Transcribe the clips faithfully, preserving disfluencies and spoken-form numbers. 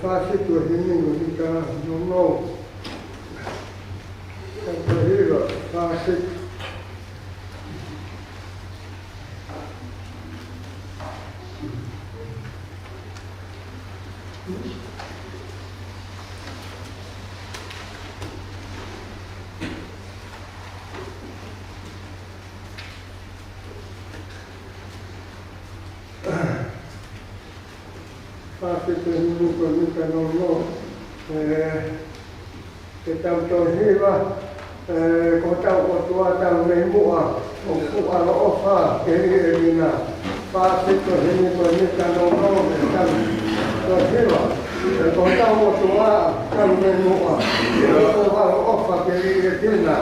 Fā fitu e himi ko e himi ka nounou. Ka ko e hiva, fā fitu. Fā fitu e himi ko e himi ka nounou. ʻE, ke tau toe hiva, ʻe, ko hotau ʻOtua talu mei muʻa, ʻoku ʻaloʻofa ke liʻekina. Fā fitu e himi ko e himi ka nounou, ke tau toe hiva. ʻE, ko hotau ʻOtua talu mei muʻa, ʻoku ʻaloʻofa ke liʻekina.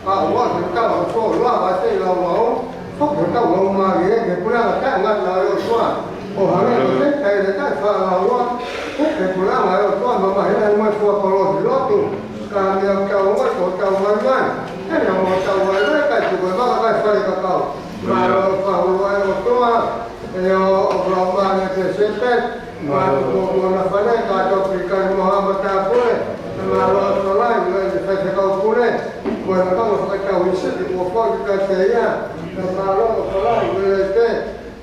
Ka ʻoku ʻi ai e kau ʻoku lava ʻo laulau, ʻoku tau lau mai ē, ke puleʻanga taʻengata ʻo e ʻOtua. ʻO hangē ko e taʻe taʻe faʻa laulau, ʻoku ke puleʻanga ʻo e ʻOtua, mamahi ʻa e ngaahi fua kolosi lotu. Ka meʻa ʻoku tau ʻoange ko hotau vaivai. He meʻa mo hotau vaivai, ʻikai tuku ʻe he vaka, ʻikai fai ʻe he kakau. Mālō e fakahū ʻa e ʻOtua, ʻio, ʻoku lau mai ʻe Pēseti, mālō mo Moʻunafale, kātoa Pilikani mo Haʻa Matāpule, mālō e Falahi, mo e Faifekau Pule, mo e lakanga fakatau ʻi Siti, kuo foaki kiate ia, mālō e Falahi, mo e Leipe,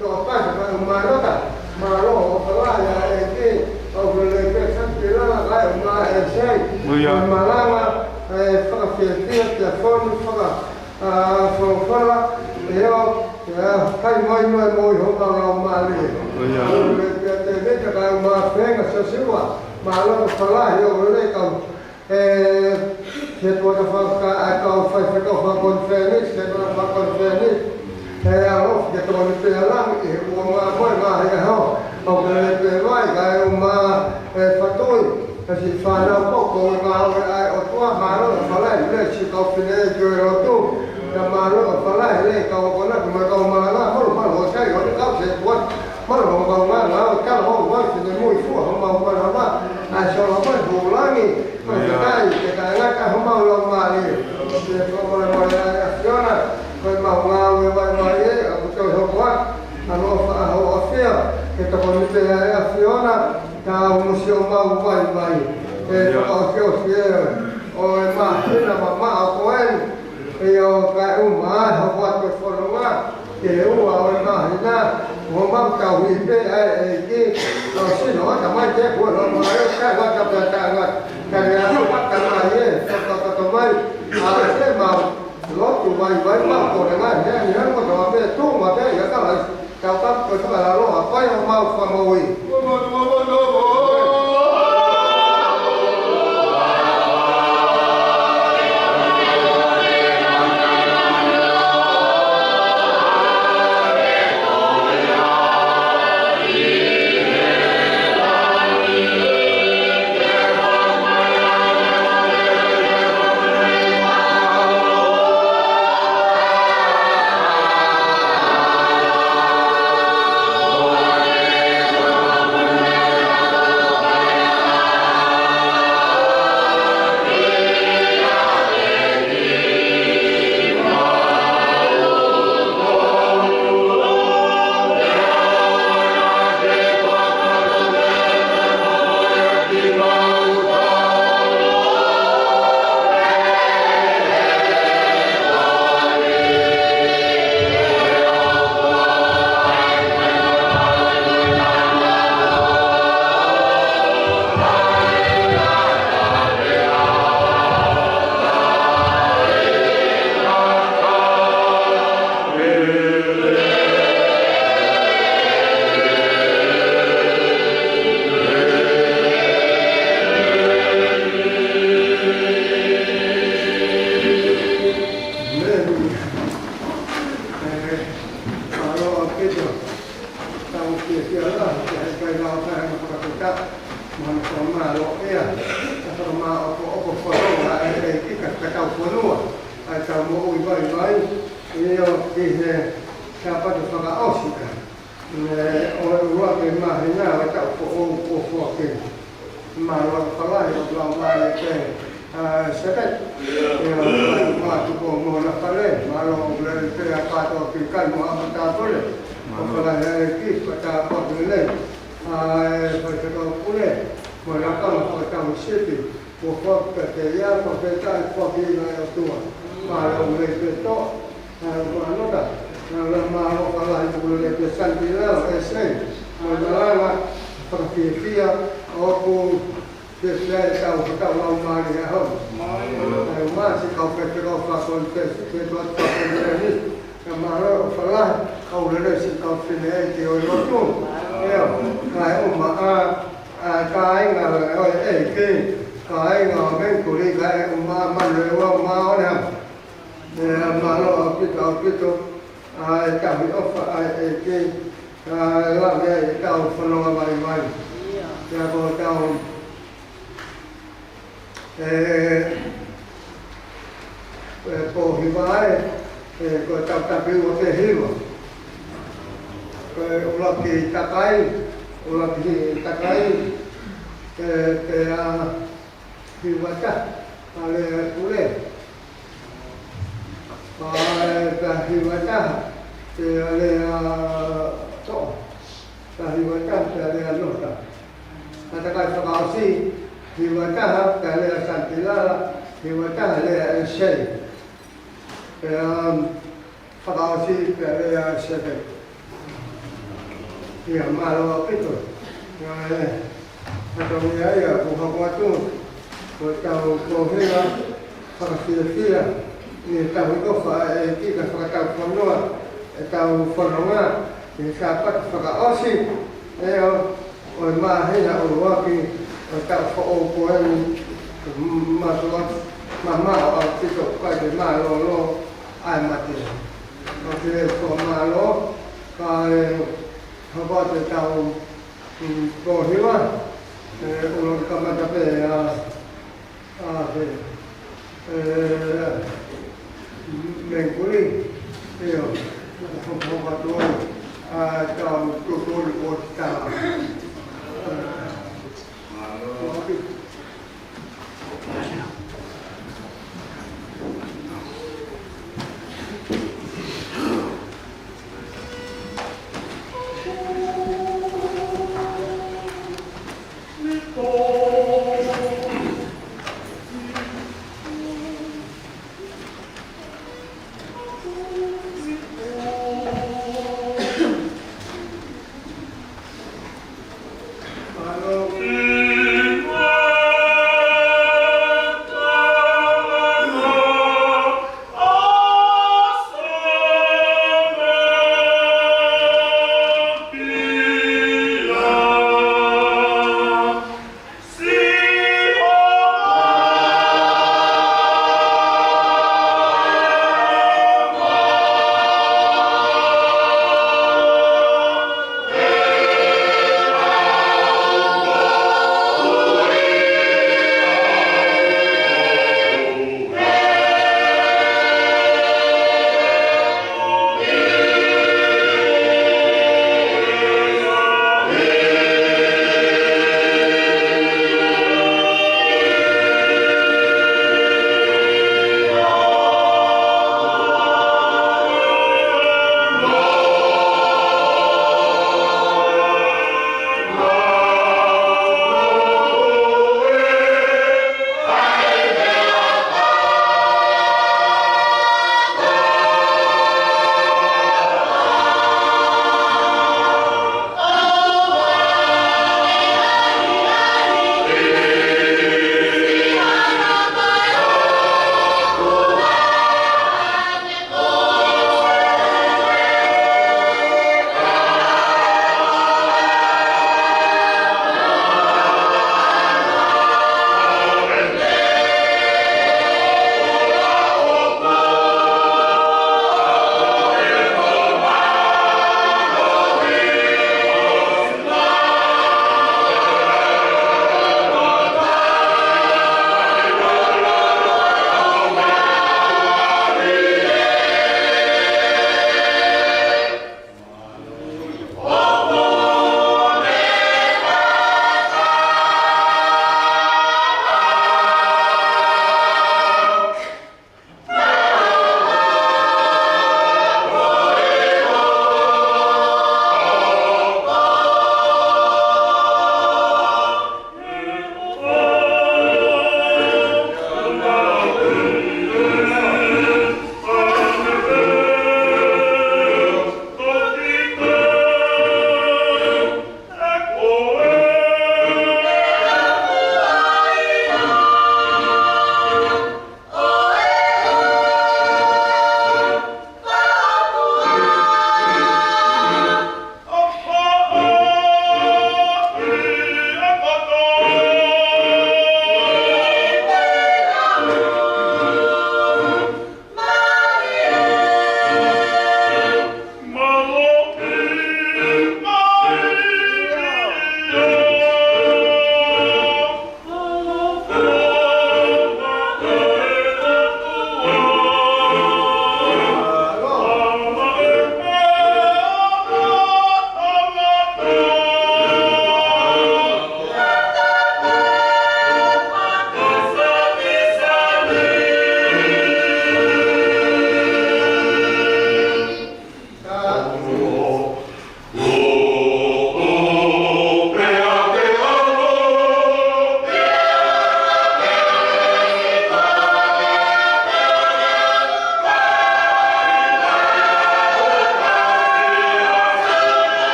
toʻa pasi, mo e Mālota, mālō e Falahi, ʻa e ʻEiki, ʻoku lelei pē Sani Pila, kae ʻumaʻā ʻEsei, ʻIo. mo e malanga, ʻe fakafiefia, kia Fonu, faka-, ʻa, folofola, ʻio, ʻio, kai mai noa mo i homau laumālie. ʻIo. ʻOku lelei pē Tēvita kae ʻumaʻā Fenga Sosiua, mālō e Falahi ʻoku lelei kau, ʻe, ke tuata faka-, ʻa e kau faifekau fakakonifelenisi, ke tuata fakakonifelenisi, ʻe ʻalofi ke tokoni pē ʻa langi, ʻi he kuonga mo e ngaahi ʻaho, ʻoku lelei pē vai, kae ʻumaʻā, ʻe, Fatui, Ka siʻi fānau ko ē ʻoku ngāue ʻa e ʻOtua, mālō e Falahi, lelei siʻi kau fineʻeiki ʻo e lotu. Ka mālō e Falahi, lelei kau akonaki mo e kau malanga, mālō, mālō, sai, ʻo ne kau se tuat. Mālō, mālō, kau ngā, ngā, kau hou, vai, finemui, fua, homau manava. ʻA e sola mai, hou langi. Mālō, ʻIo. kakai, ke kae ngata homau laumālie. Ke fakamolemole ʻa e ʻAfiona, ko e mau ngāue vai mai ē, ʻa kuto i hoko atu. ʻAloʻofa ʻa hoʻo ʻAfio, ke tokoni pē ʻa e ʻAfiona. Tau musi ʻo mau vaivai. ʻE Ia. fakaʻosi ʻosi ē, ʻo e māhina mamaʻo ko eni. ʻIo kae ʻumaʻā ʻa e hoko atu e fononga. Ke ua ʻo e māhina. ʻO mau tau ʻi pē ʻa e ʻEiki. Tau sino ʻata mai ke kua lau mai ʻo kai ʻata pē ʻa e taʻengata. Ka lea ʻata mai ē, fakakakato mai. ʻA e mau. Lotu vaivai mau ko e ngaahi meʻa ni hangē ko e tau pē tū ma pē ia ka lai. Tau ka ko e fakalaloa, ko e mau fakamoʻui. Mālō ʻaupito. Tau fiefia lahi, ke ʻikai lava pē hano fakafetaʻi, mo hano fakamālō ia, ka fakamāʻopoʻopo fononga ʻa e ʻEiki ka, ka tau fonua, ʻa e tau moʻui vaivai, ʻio ki he Sāpate fakaʻosi ka. ʻE, ʻo e ua ke māhina, ʻo e taʻu foʻou kuo foaki. Mālō e Falahi ʻo lau mai ē, ʻa, Sāpate. ʻIo, ʻa, mātuku mo Moʻunafale, mālō ʻoku lelei pē ʻa kātoa Pilikani mo Haʻa Matāpule. Mālō. ʻO Falahi ʻa e ʻEiki, fakatapu atu lelei. ʻA e Faifekau Pule, mo e lakanga fakatau ʻi Sipi, kuo foaki kiate ia, fakafetaʻi foaki ʻi he ʻOtua. Mālō ʻoku lelei pē toʻa. ʻA, ʻo Mālota, ʻa, mālō Falahi ʻoku lelei pē Sani Pila, ʻEsei, mo e malanga, fakafiefia, ʻoku fiefia ʻetau, hotau laumālie he ʻaho ni. ʻA, ʻo Māsi, kau faifekau fakakonifelenisi, ke tuat fakakonifelenisi, ka mālō ʻo Falahi, kau lelei siʻi kau fineʻeiki ʻo e lotu. ʻIo, kae ʻumaʻā, ʻa, kāinga ʻo e ʻEiki, kāinga ʻo Mengikuli, kae ʻumaʻā Manurewa, Maʻoneʻa. ʻIo, mālō ʻaupito, ʻaupito, ʻa e tauhi ʻofa ʻa e ʻEiki, ʻa e lave ai ʻetau fononga vaivai. ʻIo. ʻIo ko hotau, ʻe, Ko e pō hiva ē, ē, ko e tau tapu ua pē hiva. Ko e ʻuluaki takai, ʻuluaki takai, ē, pea hiva taha, pea lea ʻa Pule. Pea, ē, pea hiva taha, pea lea ʻa Toʻa. Pea hiva taha, pea lea ʻa Nota. Pea takai fakaʻosi, hiva taha, pea lea ʻa Santilala, hiva taha, lea ʻa Sei. Pea, um, fakaʻosi pea lea ʻa Sepe. ʻIa, mālō ʻaupito. ʻIa, ē. Katongia ia, kuo hoko atu. Ko e tau pō hiva, fakafiefia. ʻI he tau hoko fa e kika fakatau fonua. ʻE tau fononga. ʻI he Sāpate fakaʻosi. ʻE ʻo, ʻo e māhina ʻuluaki. ʻO e tau foʻou ko eni. Mālō, mamaʻo ʻaupito kai te mālōlō. ʻAi mate. ʻOku ke tō mālō, ka e hapa te tau, mm, pō hiva, ē, ʻuluaki kamata pē ʻa, ʻa, ē, ē, Menguli, ʻio, hapa, hapa tuai, ʻa, tau tutuʻi ʻo tala. Ē, mālō.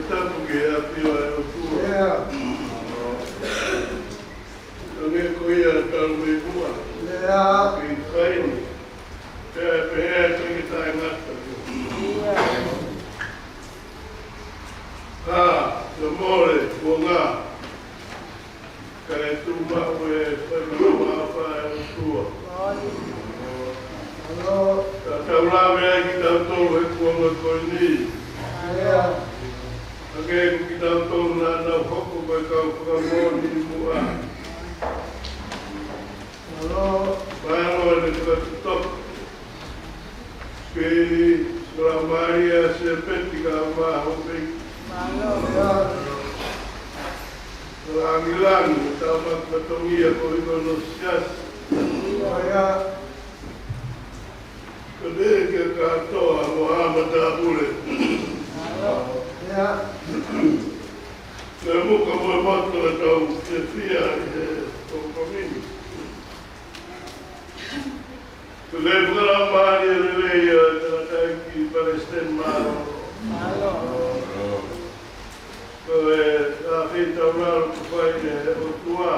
Tapu ki he ʻafio ʻa e ʻOtua. Hangē ko ia talu mei muʻa. Ke fai ni. Pea pehē atu ki taʻengata. ʻA, na mole, kuonga. Kae tuʻu maʻu e fai manavaʻofa ʻa e ʻOtua. Ka tau lave ai kitautolu he kuonga ko eni. Hangē ko kitautolu naʻa nau hoko ko e kau fakamoʻoni muʻa. Mālō ʻene fakatuʻutoka. Pea ʻoku ou mālō ʻa Siapeti kae ʻumaʻā hoʻo pei. Mālō. Langilangi, tau maku fatongia ko iko no siasi. Ko e kia kātoa mo ha matāpule. Mālō. Ko e muka mo e moto e tau fiefia he tau komini. Ko e fakamālō lelei ʻa e tangataʻeiki Palesiteni, mālō. Mālō. Ko e ʻafio taulalo ko fai ʻe he ʻOtua.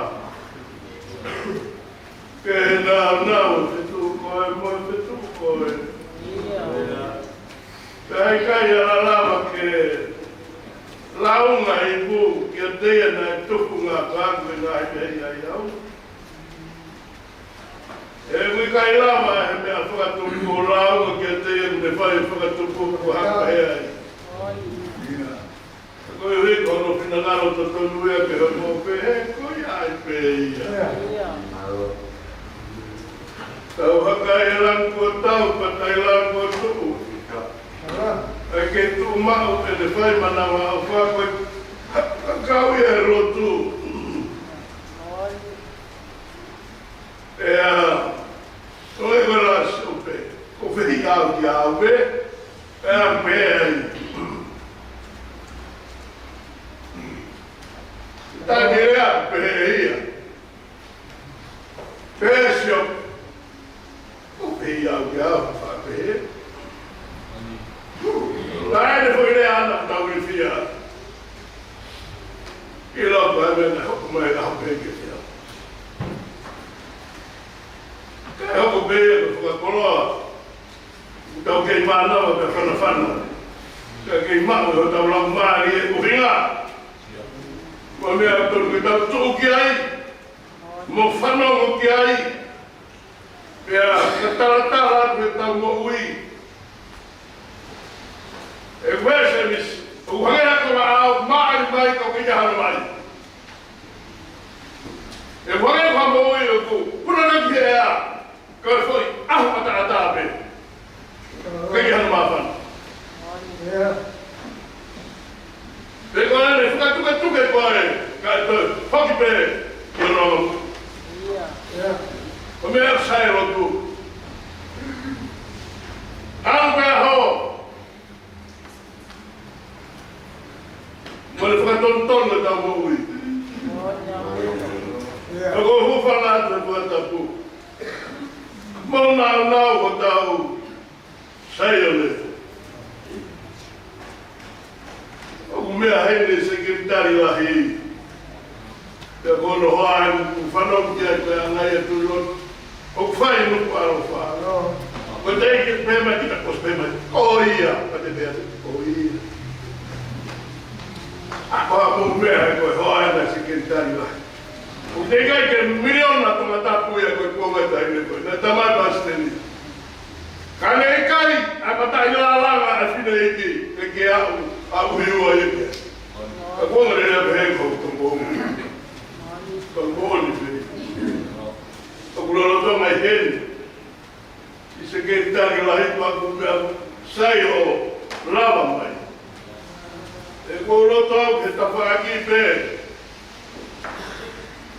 Ke nāunau fetuʻu ko ē mo e fetuʻu ko ē. Pea ʻikai ala lava ke lāunga ipu kiate ia naʻe tupu ngā pāku e ngaahi meʻa ʻi ai au. ʻE ui kai lava he meʻa fakatupu ʻo lāunga kiate ia ʻoku ne fai fakatupu ʻoku haka he ai. Ko e ui ko hono finangalo totonu ia ke hoko pē he ko ia ai pē ia. Tau haka e langi kuo tau, ka tai langi kuo tuʻu. ʻAi ke tuʻu maʻu ʻene fai manavaʻofa ko e haka ia e lotu. Pea, ko e ʻoku lasi ʻo pē, ko fē ʻi au ki au pē, pea pē ai. Taki ea pē ia. Pē sio, ko fē ʻi au ki au, fa pē. Naʻe ne foʻi lea ana tau i fia. ʻIlo ko e meʻa naʻe hoko mai ʻa pē ke fia. Kae hoko pē ia ko fakakoloa. Tau kei mānava pē fanafana. Kae kei maʻu hotau laumālie ʻuhinga. Ko e meʻa tonu ke tau tuʻu ki ai. Mo fanongo ki ai. Pea ka talatala atu he tau moʻui. ʻE Uesemisi, ʻoku hangē ha koloa ʻoku maʻi mai ka ʻoku ʻikai hano maʻi. ʻE hangē ha moʻui ʻoku puna na ki he ʻea, ka ʻe foʻi ʻaho ʻataʻatā pē. ʻIkai hano māfana. Pe ko ʻene fakatuketuke ko ē, kae toe foki pē ki hono ʻamanaki. Ko e meʻa sai e lotu. Aʻu pē ʻaho. Mo e fakatonutonu ʻetau moʻui. Ka ko e hūfanga atu he fakatapu. Mo nāunau hotau Saione. ʻOku meʻa heni e Sekelitali Lahi. Pea ko hono hoa eni ʻoku fanongo ki ai ko e anga ia tui lotu. ʻOku fai nuku ʻalofa. Ko e teʻeki ke pehē mai kita ko e pehē mai. Ko ia, ka te pehē atu, ko ia. ʻA, ko e hā ʻoku meʻa ai ko e hoa eni e Sekelitali Lahi. ʻOku teʻeki ai ke miliona Tongatapu ia ko e kuonga taimi ko ē. Naʻe tamai Palesiteni. Ka ne ʻikai, ʻa e mataʻi lālanga ʻa e fineʻeiki, ke ke aʻu, aʻu hiu ai ʻe ke. Ka kuo ngare lea pehē ko toko. Ka kuo ni pehē. ʻOku lolotonga ʻi heni. ʻI Sekelitali Lahi pea ʻoku meʻa sai ʻo lava mai. ʻE ko loto au ke tafaʻaki pē.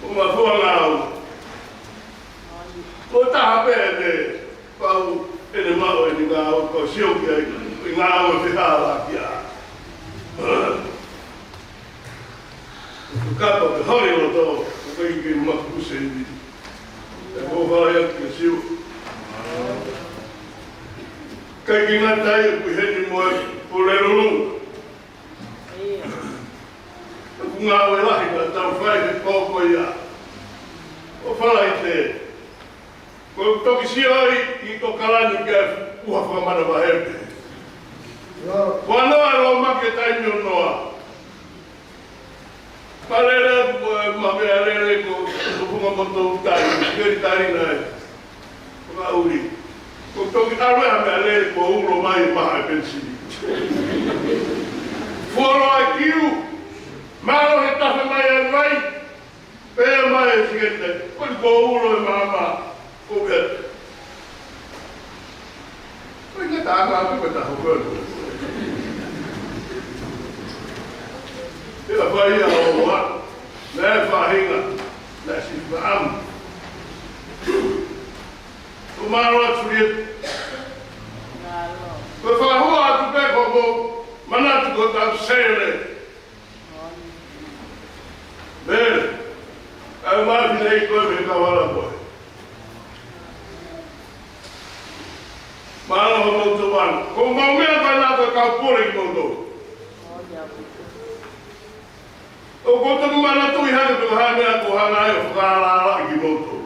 ʻO mafua ngāue. Ko e taha pē ʻene pau ʻene maʻu ʻene ngāue pau sio ki ai. ʻI ngāue fehālaaki ā. Kapa ke holi loto, ko e ke maku se ni. ʻE ko fala ia ke sio. Kai ke ngata ai ʻoku ʻi heni mo e pule lulu. Ngāue lahi naʻa tau fai he pō ko ia ʻo Falaite. Ko e toki sio ai ʻi ʻAokalani ki he ʻuha fakamanavahē pē. Ko Noa ʻa Loma ki he taimi ʻo Noa. Pea lele atu ko e maʻu meʻalele ko e tufunga motu tai, keri tari nai. Ko e ʻuli. Ko e toki ʻalu ʻa e meʻalele ko e ulo mai maha e penisini. Fuoloa e kiu, mālō he tafe mai e vai, pea mai e sikete, ko e ko e ulo e maama, ko e pea. Ko e ke tā ngā tu ko e taho ko e. Pea fai ia ʻo ua, naʻe faʻahinga, naʻe si faam. Ko mālō atu ia. Ko e fakahua atu pē ko hoʻomou manatu ko e tau sele. Mele, ʻa e mafi nei ko e me ka wala ko e. Mālō hoʻomou tō ʻana. Ko e mau meʻa ko ena ko e kau pule kimoutolu. ʻOku ou toki manatuʻi hake pe ko e hā e meʻa ʻoku hanga ai ʻo fakalakalaka kimoutolu.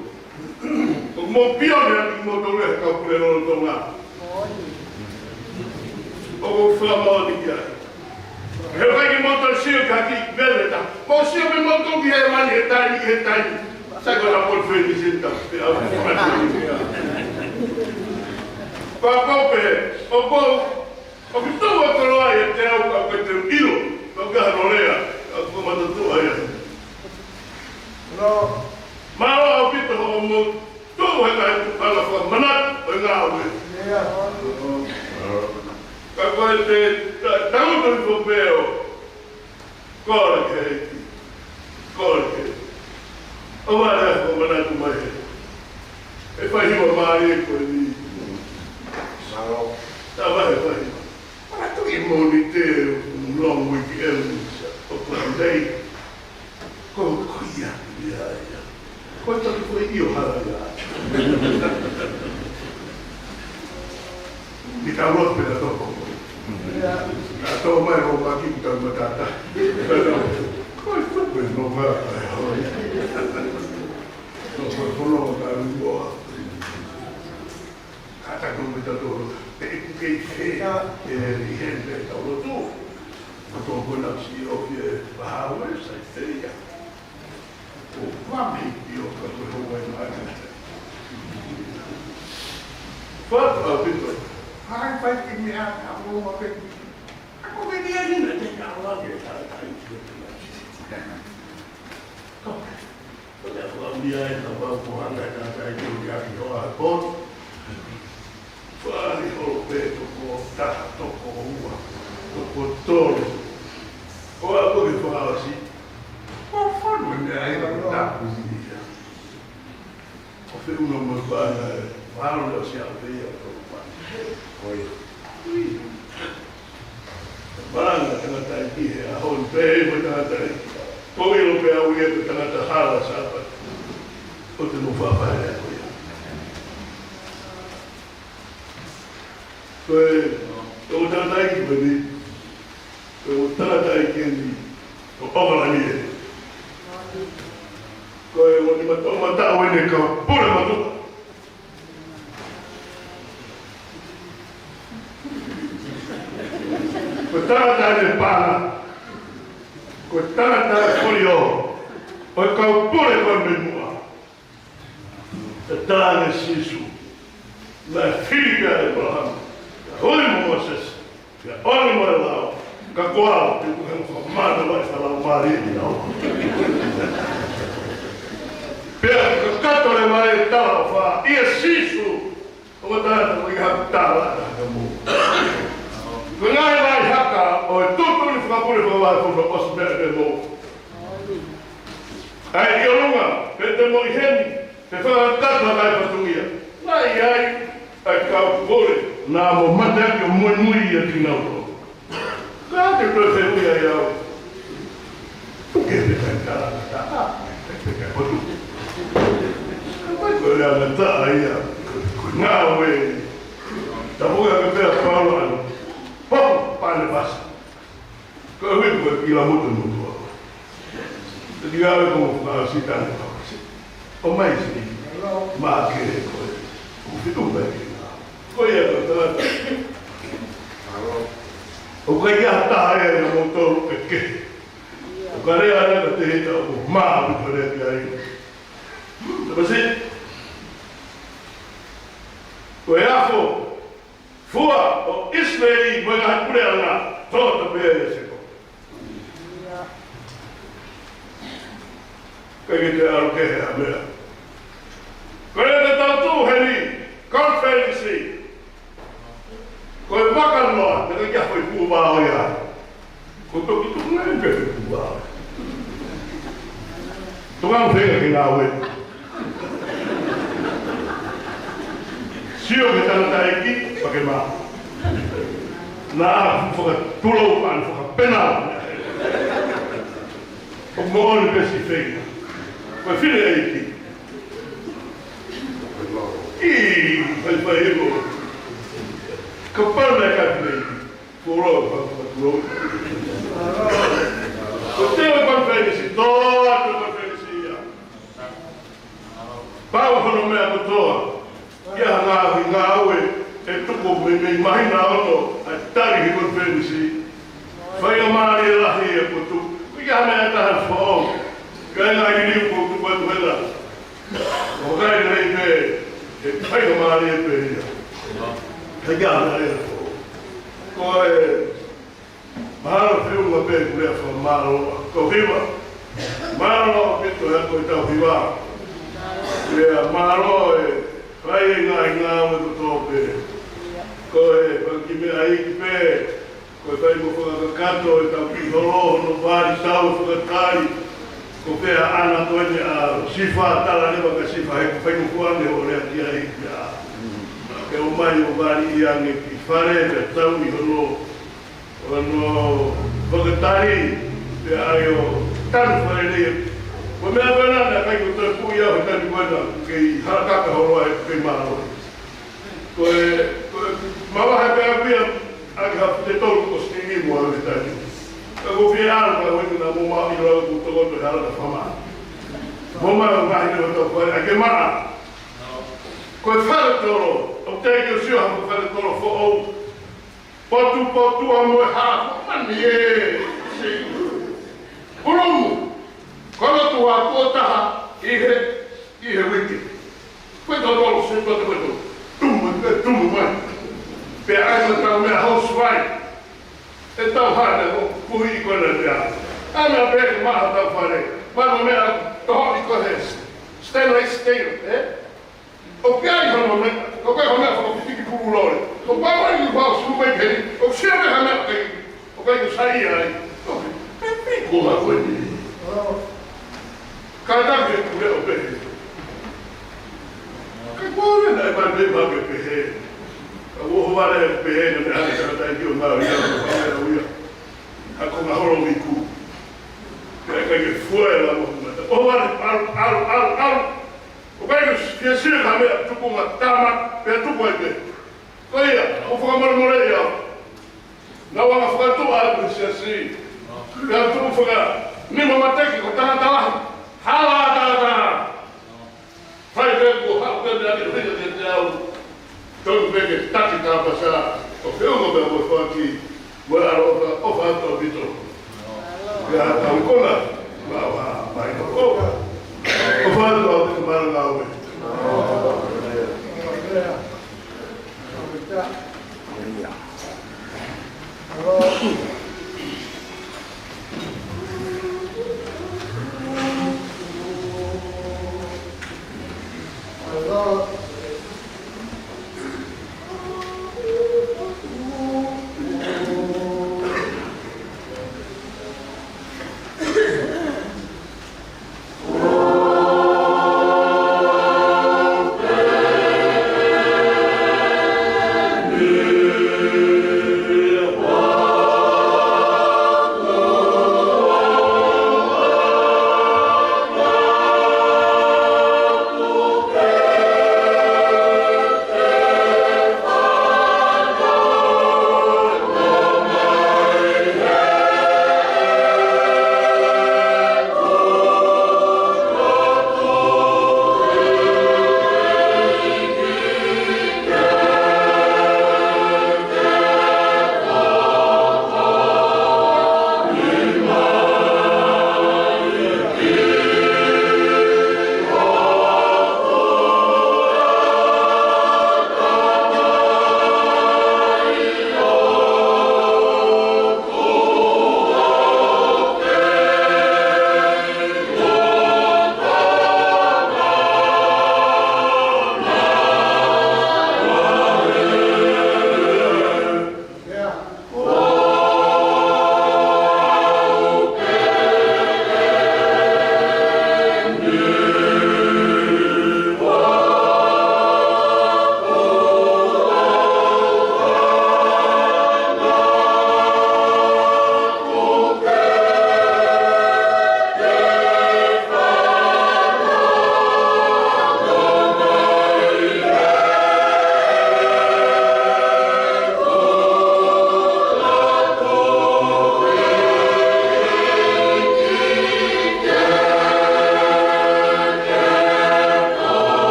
ʻOku mou pione ʻaki kimoutolu he kau pule lolotonga. ʻOku ou fakamālō ki ai. He ʻikai ke mou toe sio ki ha kiʻi veve tā. Mou sio pē moutolu ki hēvani he taimi, he taimi. Sai ko e ʻapoʻoli fēnisi eni tau. Pea ʻoku ou fakamālō ki ai. Pea ʻoku ou pehē, ʻoku ou ʻOku tau ʻa koloa ia te au ka ko e te ilo, ka ka no lea, ka ko mata tu ai. No, mālō ʻaupito hoʻomou tō he kai tu ala fakamanatu ʻo e ngāue. Ia. Ka ko e te, ta, tau to i fo peo. Kole ke, kole ke. ʻO vale ko manatu mai he. E fai hiva mālie ko eni. Mālō. Ta vale fai hiva. Manatuʻi Mōnite, long weekend, ʻo ko e day. Ko, ko ia, ia, ia. Ko e taki ko e ʻio hala ia. Ni ka loa pē ka toko. Ia. Ka toko mai ro maki ka matata. Ko e tupe no ka. No ko e fono ka mo. Ka ta ko me ta toro. Pe ku ke ke. E, i he pe ta lotu. Ka toko na si o ke. Ba ha we sa te ia. ʻO mami ʻio ka ko e hou ai mai. Fatu ʻaupito. Hai fai ki mea a mo ma pe. A ko me ni a ni na te ka wa ke ta ta i ki o te na. Ko te ko mi ai na wa ko hanga ta ta i ki o te a ki o a ko. Fai holo pē toko taha, toko ua, toko tolu. Ko a ko ke fakaʻosi. Ko fonu e meʻa ia ko tapu ia. Ko feʻunga mo e pana e, falo le ʻosi a pē ia ko pana. Ko ia. Ui. Pana tangataʻeiki he ʻaho ni pē mo tangataʻeiki. Ko ilo pē au ia ko tangata hala Sāpate. Ko te mo fafae ko ia. Ko e, ko e tangataʻeiki ko eni, ko e tangataʻeiki eni, ko ʻOkalani ē. Ko e ʻo ni mata, mata ʻo eni kau pule matuʻa. Ko e tangata eni pana, ko e tangata eni folio, ʻo e kau pule ko e memuʻa. Tatane Sīsū. Naʻe fili kia ʻĒpalahame. Hoi mo Mōsese. Kia ʻOni mo e lao. Ka ko au, te u hanga fakamana mai ka lao mālie ni au. Pea ka kato le mai e tala fa. ʻIa Sīsū. ʻO ka tala ko ia tala ka mo. Ko e ngaahi vai haka ʻo e tuʻutuʻuni fakapule fakavahefonua ʻosi meʻa ke mo. ʻAi ʻi ʻolunga, pe te mo ʻi heni, pe fakakata ngai fatungia. Ngai ai, ʻai kau pule, nā mo mate ake ʻo muimui ia ki nau tō. Ka te toe fehuʻi ai au. Puke pe kai kala ka ta, pe kai potu. Ka mai ko e lea ngata ai a, ko e ngāue. Ta puke ake pea Paula anu. Pau, pane pasa. Ko e hui ko e kila motu motu a. Ia ʻoku ou fakaʻosi atu ʻa e fakaʻosi. ʻOmai siʻi maʻa kehe ko ē. ʻOku fitu mai ki na. Ko ia ko ta. ʻOku ʻikai ha taha ia ʻiate kimoutolu ʻe kehe. ʻOku ʻikai ha taha ia ʻiate kimoutolu ʻoku maʻa ʻoku ʻikai ha taha ia. Tau pasi. Ko e afo fua ʻo ʻIsileli mo e ngaahi puleʻanga, tō atu pē ia ʻia Sēkope. ʻIkai ke toe ʻalu kehe ha meʻa. Ko e te tau tuʻu heni, konifelenisi. Ko e vaka noa, te ke kia foʻi pūvao ia. Ko toki tuku ngai pē foʻi pūvao. Tuku ngai pē ke ngāue. Sio ki he tangataʻeiki, pea ke maʻu. Naʻa fakatulou pea fakapena. ʻOku moʻoni pē siʻi feinga. Ko e fineʻeiki. ʻI, fai fai ʻe mo. Kapau naʻe ʻikai fineʻeiki. Ko e lau, ko e lau. Ko e teu konifelenisi, tō atu konifelenisi ia. Pau hono meʻa kotoa. Ia ngā, ngāue ʻe tuku mei, mei māhina ono ʻa e tali he konifelenisi. Faingamālie lahi ʻe potu. Ko ia meʻa taha foʻou. Ka e ngaahi liliu ʻoku tuku atu hela. ʻOku ʻikai lelei pē, ʻe faingamālie pē ia. Ka ia meʻa foʻou. Ko e Mālō feʻunga pē kuo lea fakamālō. Ko e hiva. Mālō ʻaupito ʻa e ko e tau hiva. Lea mālō e fai e ngaahi ngāue kotoa pē. Ko e fanga kiʻi meʻa iiki pē. Ko e fai mo fakakakato e tau kiʻi holo hono vali tau fakatali. Ko pea ana ko eni ʻa Sifa tala leva ka Sifa he ko fai mo kuane o lea ki ai pea. Ke ʻomai ʻo vali ia nge ki fale pea tau ʻi hono Ono fakatali, pea ai o tanu fale nei. Ko e meʻa ko ena, naʻe ʻikai ko e toe puʻi au he tanu ko ena, kei harakaka holo ai kei mālō. Ko e, ko e, mavahe pē au ia, ʻaki ha fute tolu ko sitini mo au he tanu. Ka ko fie ʻalu, ka ko ena mo ma i lau ko toko to hala ka fama. Mo ma ma i lau to ko ake ma. Ko e fale tolo, ʻo te ke sio ha fale tolo foʻou. Potu potu a mo e hā, mani ē, si. Kulumu, kolo tua kuo taha, ʻi he, ʻi he uike. Ko e tau tolo, si, ko e tau, ko e tau. Tumu, ko e tumu mai. Pea ai ma tau meʻa house fly. ʻE tau hana, ʻo, kuhi ko na pea. Ana pea ke maha tau fale. Mai mo meʻa, toho i ko he. Stainless steel, ē? ʻOku ʻi ai hono meʻa, ʻoku ʻi ai hono meʻa fakapitiki pulu lole. ʻOku ʻi ai hono meʻa faʻo sulu mai keri, ʻoku sia meʻa ha meʻa kei, ʻoku ʻi ai ko sai ai. ʻOku ʻi ai ko ha koe ni. Ka ta ke kule ʻo pehe. Ka kore na e mai pe ma ke pehe. Ka uo ho vale pehe na me hake sa tai ki o ngā uia, o ngā uia. Ako ngā holo miku. Ka ka ke fue la mo mata. O vale, alu, alu, alu, alu. ʻOku ʻikai ke sio ha meʻa tuku ngā tama, pea tuku ai pē. Ko ia, ʻoku fakamālō mole ia. Nau anga fakatuʻa atu he siasi. Pea tuku faka, nima mateki ko tangata lahi. Hala tangata. Fai pē ko hau pē mea ke fika ke te au. Tau pē ke taki tāpasa, ʻo feʻunga pē mo e faki, mo e ʻaloʻofa, ʻofa atu ʻaupito. Pea tau kona, ma wa, mai ka ʻofa. ʻOfa atu ʻaupito, mālō ngāue.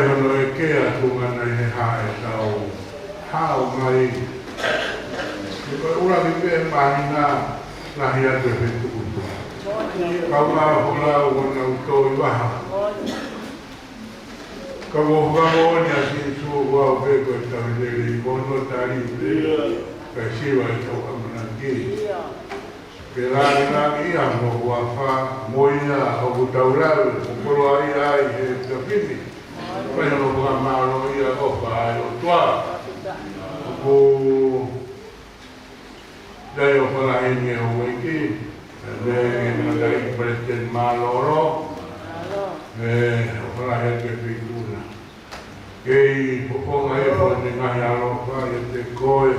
Hono ʻeke atu ngana ʻi he hā ʻetau hao mai. Ko e ʻuluaki pē māhina lahi atu e fetukutuku. Kau ngā hola ua nau tō ʻi vaha. Ka ʻoku fakamoʻoni ʻa Sīsū ʻoku pē ko e tau lelei, ko hono tali pē. Ka siva ʻetau ʻamanaki. Ke lāngilangiʻia hono huafa mo ia ʻoku tau lave mo koloaʻia ai he taimi ni. Fai hono fakamālōʻia ʻofa ʻa e ʻOtua. ʻOku ʻi ai e ʻofa lahi ʻi he houʻeiki, pea mo e ngaahi palesiteni mālōlō, mo e ʻofa lahi atu ki he feituʻu na. Kei fofonga e fo ne ngaahi ʻaloʻofa ʻiate koe,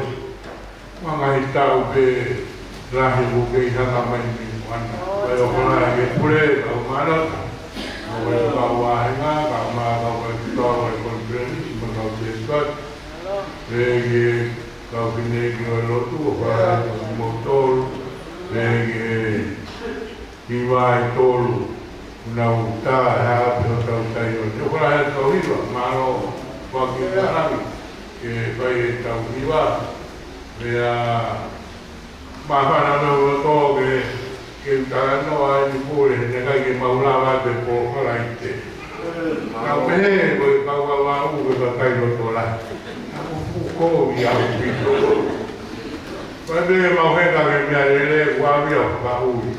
mo e ngaahi taʻu pē lahi ʻoku kei hanga mai mei muʻa na. Pea ʻofa lahi ki he pule, kau mālōlō, kau e kau vāhenga, kau mā, kau e kau e konifelenisi, mo e kau tēsipati. Pea ki he kau fineʻeiki ʻo e lotu, ʻofa lahi atu kimoutolu. Pea ki he hiva ʻe tolu, ʻoku nau tā e hā pē hotau taimi ni. ʻOfa lahi atu kau hiva, mālō, ʻofa ki he langi, ke fai ʻetau hiva. Pea māfana mo e loto ke, ke u talanoa ʻi he pule, he naʻe ʻikai ke mau lava atu e pō Falaite. Naʻa ku pehē, ko e kau Vavaʻu, ko e kakai loto lahi. Naʻa ku fuʻu kovi ʻaupito. Ko e meʻa mau heka ke meʻa lelei, ʻoku ʻave ʻo fakaʻuli.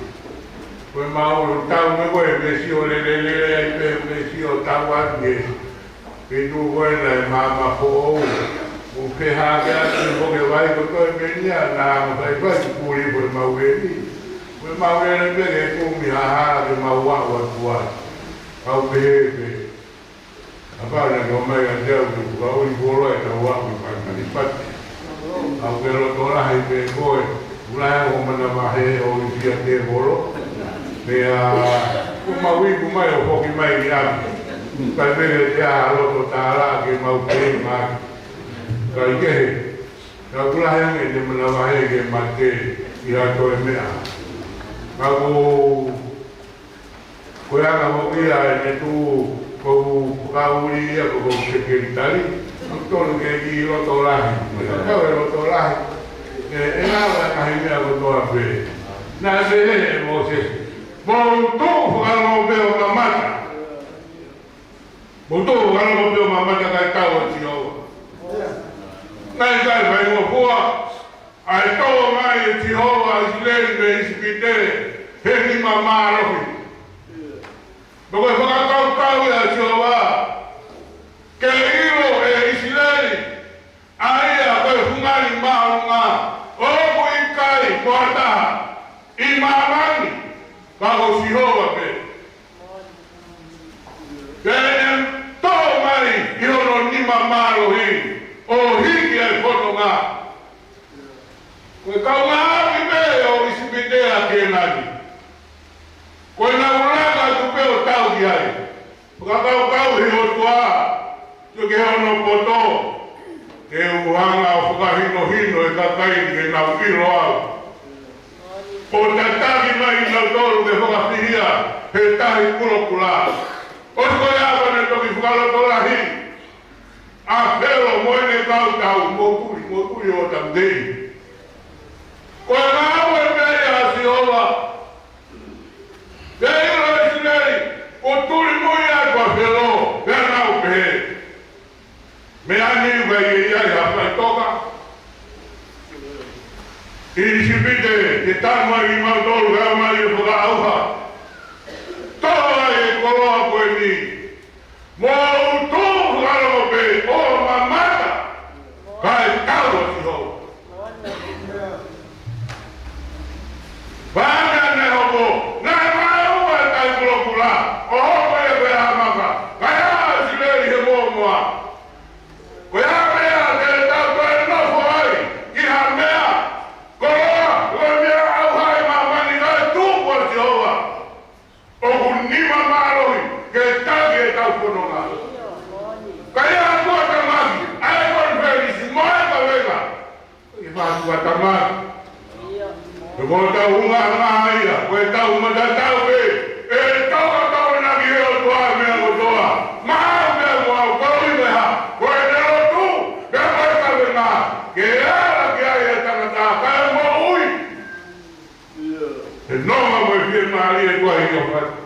Ko e mau tau me ko e meʻa sio lelei, lelei ai pē meʻa sio tau atu ke. Ke tuʻu ko ē naʻe maama foʻou. ʻO ke hake atu e poke vai ko toe menia naʻa ma fai fai ki puli ko e mau eni. Ko e mau eni pē ke kumi haha ke mau aʻu atu ai. Kau pehē pē. ʻA pau naʻe kau mai ʻa te au ke puka ui kolo e kau aʻu ki Paipani pati. ʻOku ke loto lahi pē koe. Ula e o manavahē ʻo ʻi fia tēvolo. Pea, ʻoku mau iku mai ʻo foki mai ki ʻapi. Kai pē ke te a loto tālā ke mau pē mai. Kai kehe. Ka ʻoku lahi ange ʻete manavahē ke mate ʻi ha toe meʻa. Ka ko, ko e anga hoki ia ʻene tuʻu ko u fakaʻuli ia ko u sekelitali. ʻOku tonu ke ki loto lahi. Ka kau e loto lahi. ʻE, ʻe lava e ngaahi meʻa kotoa pē. Naʻe pehē ʻe Mōsese. Mou tuʻu fakalongo pē ʻo mamata. Mou tuʻu fakalongo pē ʻo mamata kae tau ʻa Sihova. Naʻe ʻikai faingofua ʻa e tō mai ʻe Sihova ʻa ʻIsileli mei ʻIsipite he nima mālohi. Pea ko e fakakaukau ia ʻa Sihova, ke ʻilo ʻe ʻIsileli, ʻa ia ko e fungani māʻolunga, ʻoku ʻikai ko ha taha ʻi māmani, ka ko Sihova pē. Pea ʻene tō mai ʻi hono nima mālohi, ʻo hiki ʻa e fononga. Ko e kaungāʻapi pē ʻo ʻIsipite ʻa Kēnani. Ko ʻenau laka atu pē ʻo tau ki ai. Fakakaukau he ʻOtua, tuku ke hono poto, ke u hanga ʻo fakahinohino e kakai ni ke nau ʻilo au. ʻO tataki mai kinautolu ke fakafihia he tahi kulokula. ʻOsi ko ia ko ʻene toki fakalotolahi ʻa Felo mo ʻene kau tau, mou tuli, mou tuli ʻo tau tei. Ko e ngāue pē ia ʻa Sihova. Pea ʻilo ʻe ʻIsileli, ʻoku tuli mo ia ko Felo, pea nau pehē. Meʻa ni ʻoku ʻikai ke ʻi ai ha faʻitoka ʻi ʻIsipite, ke tama ʻi mautolu, pea mai e fakaʻauha. Tō ai e koloa ko eni. Mou tuʻu fakalongo pē ʻo mamata, kae tau ʻa Sihova. Pea naʻe hoko, naʻe maʻu ʻa e tahi kulokula, ʻo hoko ia ko e haʻamaka, kae ʻā ʻa ʻIsileli he mōmoa. Ko e hā e meʻa te tau toe nofo ai, ʻi ha meʻa, koloa, ko e meʻa ʻauha ʻi māmani, kae tuku ʻa Sihova. ʻOku nima mālohi ke taki ʻetau fononga. Ka ʻi ai ha tuʻutāmaki, ʻa e konifelenisi mo e kavenga. ʻI ai ha tuʻutāmaki. He ko ʻetau hunga ʻanga ia, ko ʻetau matatau pē, ʻe tau ka tau na ki he ʻOtua meʻa kotoa. Maʻau pē mo au Mo e fiemālie ko ia ʻo e ʻOtua.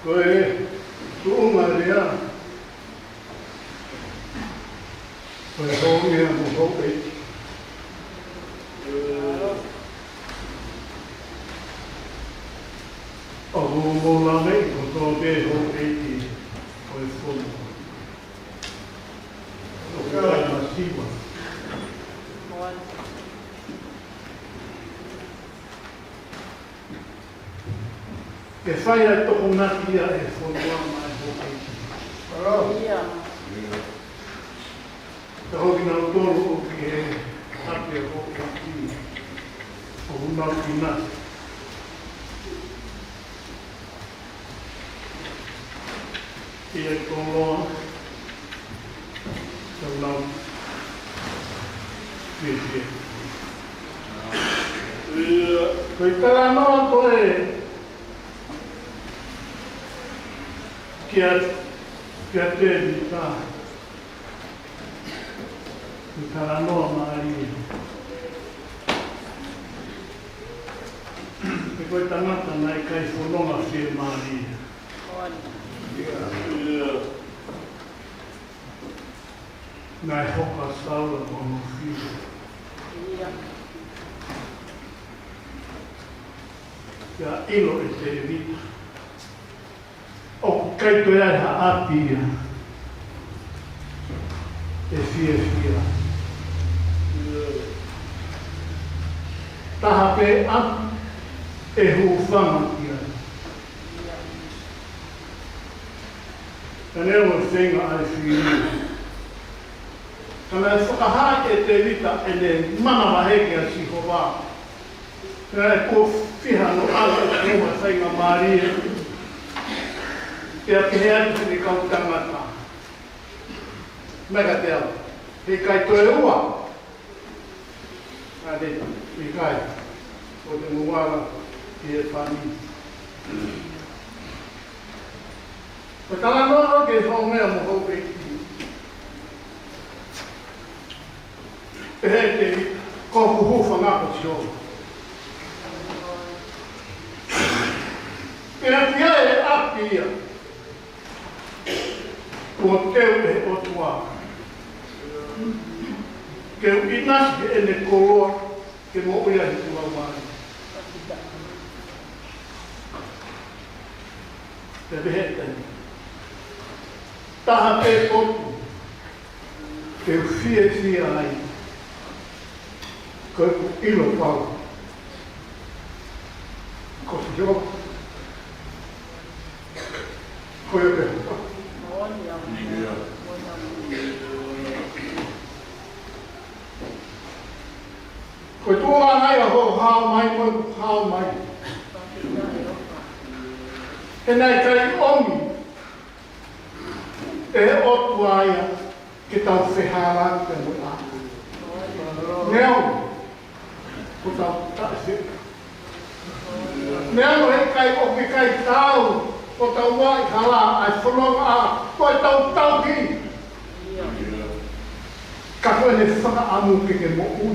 Ko e tuʻunga lea, ko e hōʻea mo houʻeiki. ʻOku mou lave kotoa pē houʻeiki ʻo e fonua. ʻOku ʻikai masiva. Ke fai ʻa e tokonaki ʻa e fonua maʻa e houʻeiki. Ka ko kinautolu ʻoku ʻi he ʻapi ʻo e houʻeiki, ʻoku nau ʻinasi ʻi he koloa, ʻoku nau fiefia. Ko e talanoa ko ē kia, kia Tēvita, ko e talanoa mālie. He ko e tangata naʻe ʻikai fononga fiemālie. Naʻe hoko ʻa Saula ko hono fili. Pea ʻilo ʻe Tēvita ʻoku ʻikai toe ʻi ai ha ʻapi ia ʻe fiefia. Taha pē ʻapi ʻe hūfanga ki ai. Ka neongo e feinga ʻa e fili, ka naʻe fakahā ʻe Tēvita ʻene manavahē kia Sihova. Naʻe kuo fiha hono ʻalu ʻo ʻomai faingamālie ke pehē atu ki he kau tangata, mai kiate au, he ʻikai toe ua. Ka te, ʻikai, ko te muala ki he fāmili. Ko e talanoa ki he hōʻea mo houʻeiki. Pehē ʻe Tēvita, ko hoku hūfanga ko Sihova. Pea ʻi ai e ʻapi ia kuo teu ʻe he ʻOtua ke u ʻinasi heʻene koloa ke moʻui ai ʻi he laumālie. Pea pehē ʻe Tēvita, taha pē potu te u fiefia ai, ko ʻeku ʻilo pau ko Sihova. Ko ia pē. Ko e tuʻunga ia hoʻo hao mai, ko ʻeku hao mai. He naʻe ʻikai ʻomi ʻe he ʻOtua ia ke tau fehālaaki mo ia. Neongo ko ʻetau taʻeseʻe. Neongo he ʻikai, ʻoku ʻikai taau ko ʻetau ʻi hala ʻa e fononga, ko ʻetau tauhi. Ka ko ʻene fakaʻamu ke ke moʻui.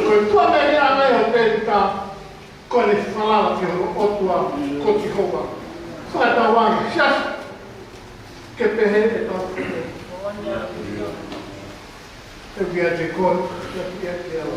Ko e tuʻunga ia ʻa e ʻOtua, ko ʻene falala ki hono ʻOtua ko Sihova. Fakatauange, siasi, ke pehē ʻetau. ʻE pia te koe, ʻe pia te au.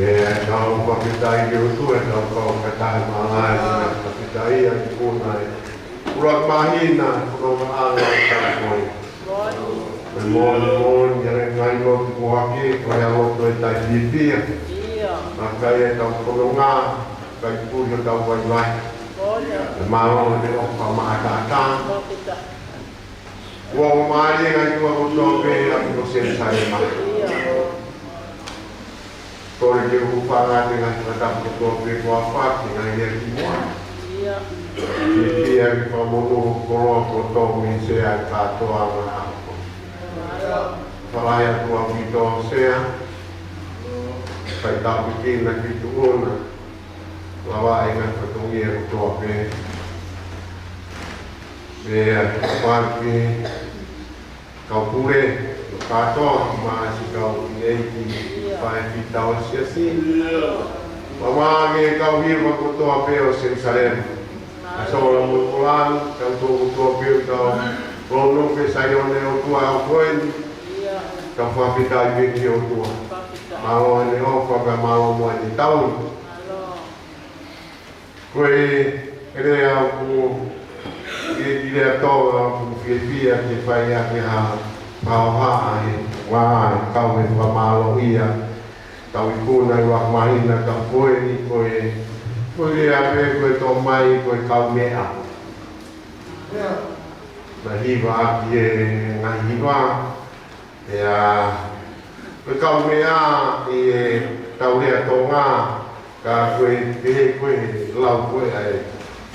ʻE, tau fakafetaʻi ki he ʻOtua, ʻetau kau fakataha mālōlō, ʻetau fakafetaʻi ʻa e ʻi he ʻuluaki māhina, ko e ʻaho ʻo e taʻu ko eni. Ko e moʻoni, moʻoni, ʻa e ngaahi lotu ko ē, ko e ʻa e lotu ʻo e taʻefiefia. ʻIo. Naʻe ʻikai ʻetau fononga, ʻikai puli hotau vaivai. ʻIo. ʻE mālō ʻene ʻofa maʻataʻatā. Kuo mālie ngaahi ʻaho kotoa pē ʻa e ʻapi ko Selusalema. ʻIo. Kole ke u hūfanga atu he ngaahi fakatapu kotoa pē kuo aofaki he ngaahi lea kimuʻa. ʻIo. Ke pia ke fakamonū ho koloa kotoa mei he sea kātoanga ʻa e ʻaho. Fakalahi atu ʻaupito Sea. Fai tāpuekina ki tuʻona. Lava e ngaahi fatongia kotoa pē. Pea fai ki he kau pule, kātoa, mo e siʻi kau ʻeiki, fai ki he tau siasi. Pea mo e kau hiva kotoa pē ʻo Selusalema. ʻA Sola mo Kolani, kau tō kotoa pē ʻo tau lono ke Saione ʻo e ʻOtua ʻo e ʻaho ko eni. Tau fakafetaʻi pē ki he ʻOtua. Mālō ʻene ʻofa, pea mālō mo ʻene tauhi. Ko e, ʻe lea ʻoku, ʻi he, ʻi he lea Tonga ʻoku fiefia ke fai ʻaki ha, ha hohaʻa he, ʻa e kau he fakamālō ia. Tau ikuna ʻi he ʻuluaki māhina taʻu ko eni ko e, ko e lea pē ko e tō mai ko e kaumeʻa. Naʻe hiva ʻaki e ngaahi hiva, ʻa e, ko e kaumeʻa ʻi heʻetau lea Tonga, ka ko e, pehē ko e lau ko ē ʻa e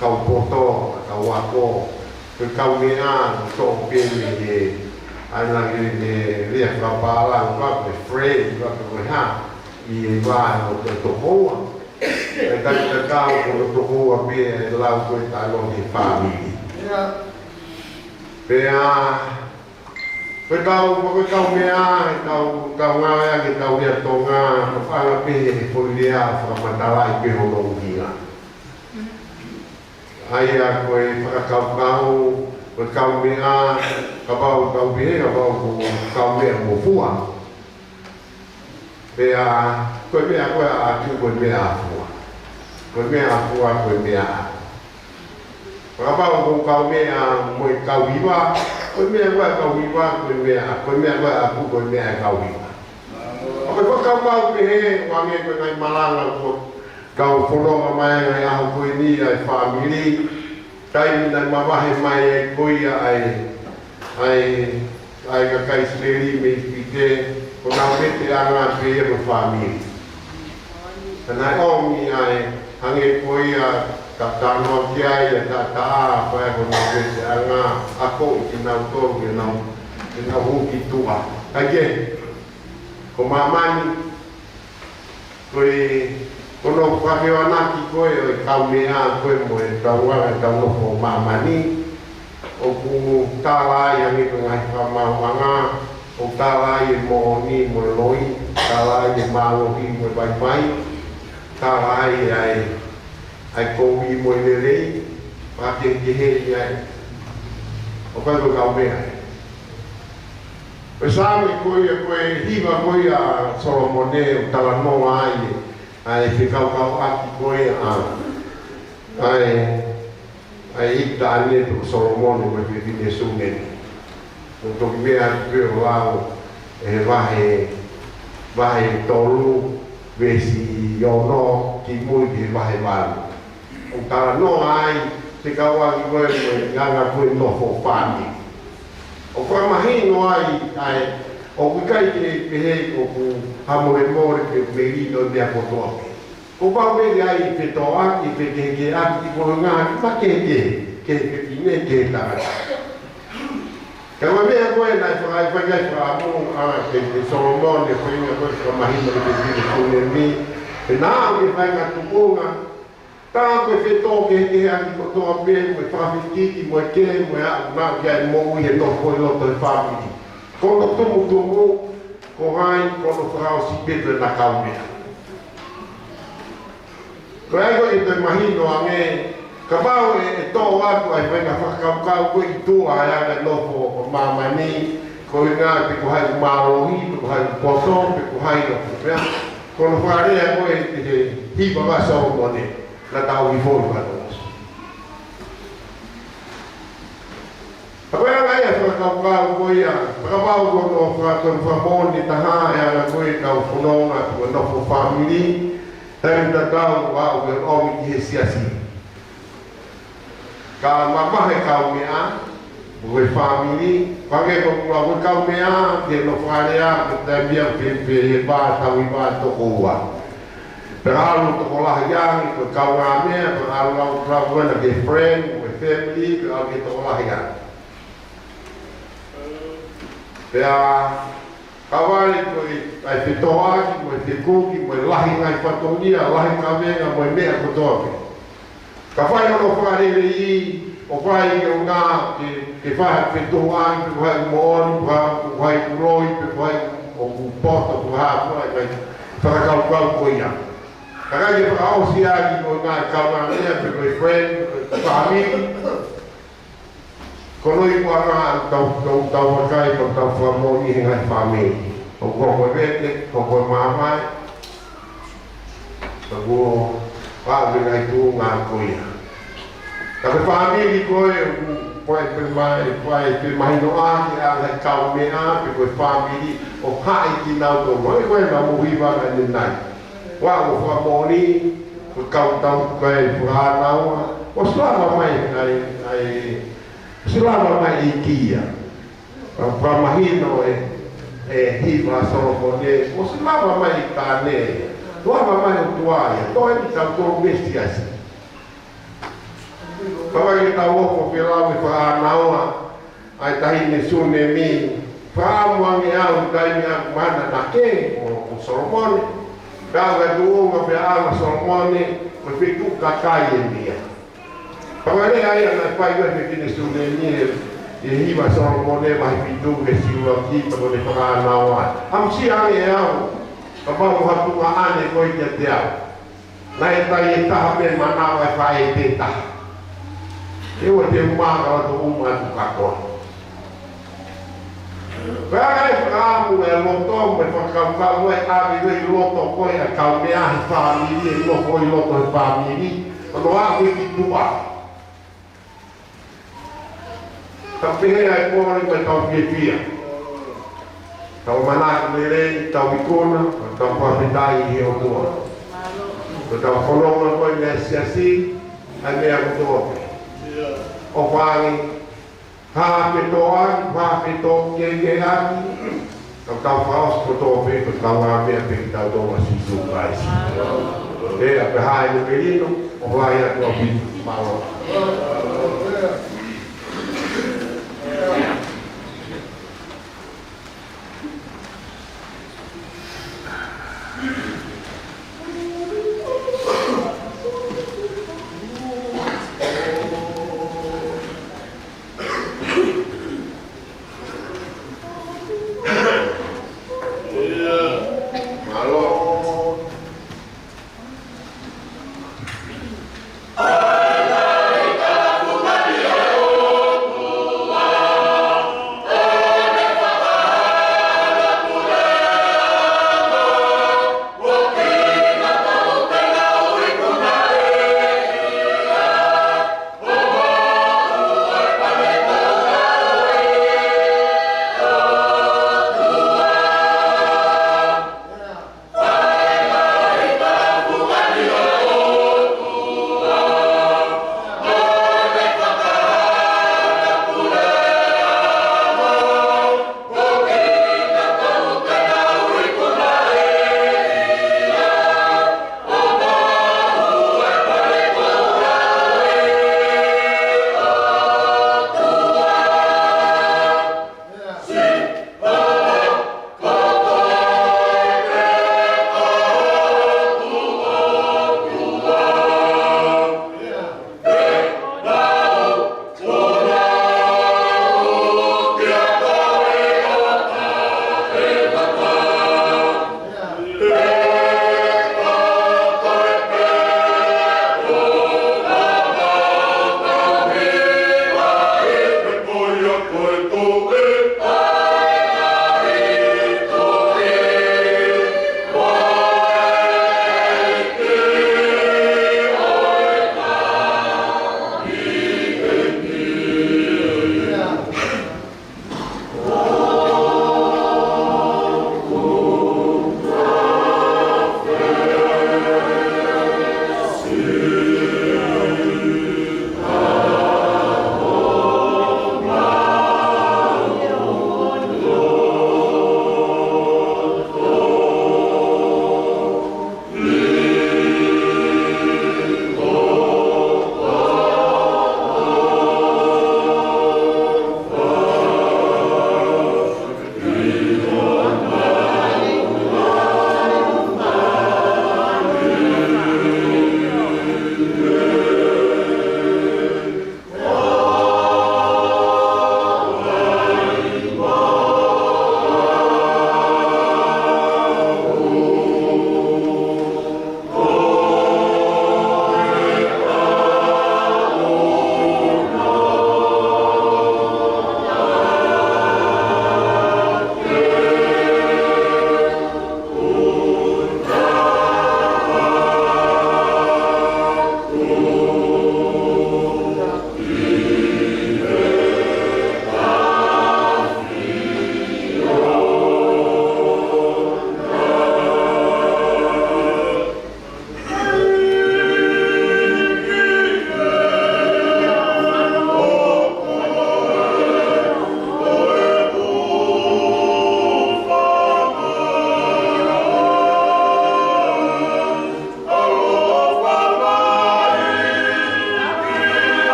kau poto, kau ako, ko e kaumeʻa, ko e tō pē mei he, ʻa e ngaahi lea, lea fakapālangi, ko e phrase, ko e hā, ʻi he vā ʻo e tokoua. ʻE takitakau ko e tokoua pē ʻe lau ko e talanoa ki he fāmili. Pea, ko e kau, ko e kaumeʻa, ʻetau, tau ngāueʻaki ʻetau lea Tonga, ko e fanga pē he foʻi lea fakamatalaʻi pē hono ʻuhinga. ʻA ia ko e fakakaukau, ko e kaumeʻa, kapau tau pehē, kapau ko e kaumeʻa mo e fua. Pea, ko e meʻa ko ē ʻa e ʻapi, ko e meʻa ʻa e fua. Ko e meʻa ʻa e fua, ko e meʻa ʻa e ʻapi. Kapau ko e kaumeʻa mo e kau hiva, ko e meʻa ko ē ʻa e kau hiva, ko e meʻa, ko e meʻa ko ē ʻa e ʻapi, ko e meʻa ʻa e kau hiva. ʻOku ou fakakaukau pehē, ʻoange ko e ngaahi malanga ko e kau fononga mai he ngaahi ʻaho ko eni ʻa e fāmili, taimi naʻe mavahe mai ai ko ia ʻa e, ʻa e, ʻa e kakai ʻIsileli mei ʻIsipite, ko honau veteʻanga pē ia mo e fāmili. Ka naʻe ʻomi ʻa e, hangē ko ia, ka talanoa ki ai ʻa e taʻataʻa, ko e ko honau veteʻanga, akoʻi kinautolu ke nau, ke nau hū ki tuʻa. Kae kehe, ko māmani, ko e, ko hono fakafehoanaki ko ē ʻo e kaumeʻa ko ē mo e taumuʻa, ʻetau nofo ʻi māmani, ʻoku tala ai hangē ko e ngaahi fakamaauʻanga, ʻoku tala ai e moʻoni mo e loi, tala ai e mālohi mo e vaivai, tala ai ʻa e, ʻa e kovi mo e lelei, pea kehekehe ai. ʻOku ʻikai ko e kaumeʻa. Ko e Saame ko ia, ko e hiva ko ia ʻa Solomone ʻoku talanoa ai ʻa e fekaukauʻaki ko ia ʻa, ʻa e, ʻa e ʻitāniti ʻo Solomone mo e fefine Sunemi. ʻOku toki meʻa atu pē ʻo lau ʻi he vahe, vahe tolu, veesi ono, ki mui ki he vahe valu. ʻOku talanoa ai, fekauʻaki ko ē mo e anga ko ē e nofo fāmili. ʻOku fakamahino ai, ʻa e, ʻoku ʻikai ke pehē ʻoku hamolemole pe melino e meʻa kotoa pē. Ko e pau mei ai e fetōʻaki, fekehekeheʻaki, ko e ngaahi makehekehe, ki he fefine, ki he tangata. Ka ko e meʻa ko ē naʻe fakaʻaiʻai fakaʻamu, ʻa, ʻe, ʻe Solomone, ko e ʻuhinga ko e fakamahino ki he fefine Sunemi, pea naʻa ke fai ngaahi tuʻunga, tā ko e fetōkehekeheʻaki kotoa pē, mo e fakafitiki, mo e kē, mo e aʻu, naʻa ke ʻai moʻui he nofo ʻi loto he fāmili. Ko hono tumutumu, ko hai, ko hono fakaʻosi pē ko ʻena kaumeʻa. Ko e ʻai ko ē ke toe mahino ange, kapau ʻe, ʻe tō atu ʻa e faʻahinga fakakaukau ko ē ʻi tuʻa ʻa e anga e nofo ʻo māmani, ko e ʻuhinga pe ko hai ʻoku mālohi, pe ko hai ʻoku poto, pe ko hai ʻoku meʻa. Ko hono fakalea ko ē ʻi he hiva ʻa Solomone, naʻa tau ʻi he foʻi vanu. Ka ko e anga ia e fakakaukau ko ia, fakapapau ko hono faka-, ko hono fakamoʻoni taha e anga ko ē ʻetau fononga, ko e nofo fāmili, taimi tatau ʻoku ʻi ai e ʻomi ki he siasi. Ka mamahi e kaumeʻa, mo e fāmili, pea ko e kau, ko e kaumeʻa, ke nofo fakalea, ko e taimi ia ke, ke, ke pā, taimi pā toko ua. Pea ʻalu tokolahi ange, ko e kaungāmeʻa, pea ʻalu lau lau ena ke friend, ko e family, pea ʻalu ke tokolahi ange. Pea ka vale ko e, ʻa e fetoʻaki, mo e fekuki, mo e lahi ngaahi fatongia, lahi kavenga, mo e meʻa kotoa pē. Ka fai hono fakalelei, ʻo fai ke ʻuhinga ke, ke fai ha fetuhuʻanga, pe ko hai moʻoni, pe ko hai, pe ko hai kuo loi, pe ko hai ʻoku poto, pe ko hai kuo loi, fakakaukau ko ia. Ka ʻikai ke fakaʻosi ʻaki ko e ngaahi kaungāmeʻa, pe ko e friend, pe ko e fāmili. Ko hono ikuʻanga ʻoku tau, tau, tau vakai, ʻoku tau fakamoʻoni he ngaahi fāmili. ʻOku hoko e vete, hoko e mamahi, ʻoku pau ke ngaahi tuʻunga ko ia. Ka ko e fāmili ko ē, ʻoku pau ke fai, fai, fai mahino ʻaki ʻa e ngaahi kaumeʻa, pe ko e fāmili, ʻo haʻi kinautolu. Ko e, ko e na muhiva ka ne nai. Pea ʻoku fakamoʻoni, ko e kau tau ko ē fakaʻānaua, ʻosi lava mai ai, ai, ʻosi lava mai ʻEiki ia. Pea, pea mahino e, e hiva ʻa Solomone, ʻosi lava mai ʻa e Tāne, lava mai ʻOtua ia, toe ni tau tō Mesiasi. Pea ʻi heʻetau hoko ʻo feʻao e fakaʻānaua, ʻa e taʻahine Sunemi, fakaʻamu ange au taimi ʻoku mana nake ʻo, ʻo Solomone. Pea ʻoku tuʻunga pē ʻa Solomone, ko e fetuʻu kakai eni ia. Pea ko e lea ia naʻe fai ʻe he taʻahine Sunemi he, he hiva ʻa Solomone, vahe fitu, veesi ʻuluaki, pea ko ʻene fakaʻānaua. ʻAmusia ange au, kapau ko ha tuongaʻane koe kiate au. Naʻe ʻikai ha taha pē manava e faʻē pē taha. Ke ʻoua te u maka ʻo tō uma atu kātoa. Pea ʻi he fakaʻamu e loto mo e fakakaukau e ʻave ʻi loto ko ē ʻa e kaumeʻa he fāmili, ʻi loto ʻi loto he fāmili, ʻo nau ʻave ki tuʻa. Tau pehē ai pō ni mo e tau fiefia. Tau manako lelei, tau ikuna, tau fakafetaʻi he ʻOtua. Ko ʻetau fononga ko ē he siasi, ʻa e meʻa kotoa pē. ʻOfa ange, ha fetuʻu, ha fetuʻu kehekehe ʻaki. Ka tau fakaʻosi kotoa pē, ko e kaungāmeʻa pē kitautolu ʻa Sīsū Kalaisi. ʻE, ʻa pē hā e nō pē lino, ʻo fai atu ʻa Pita. Mālō.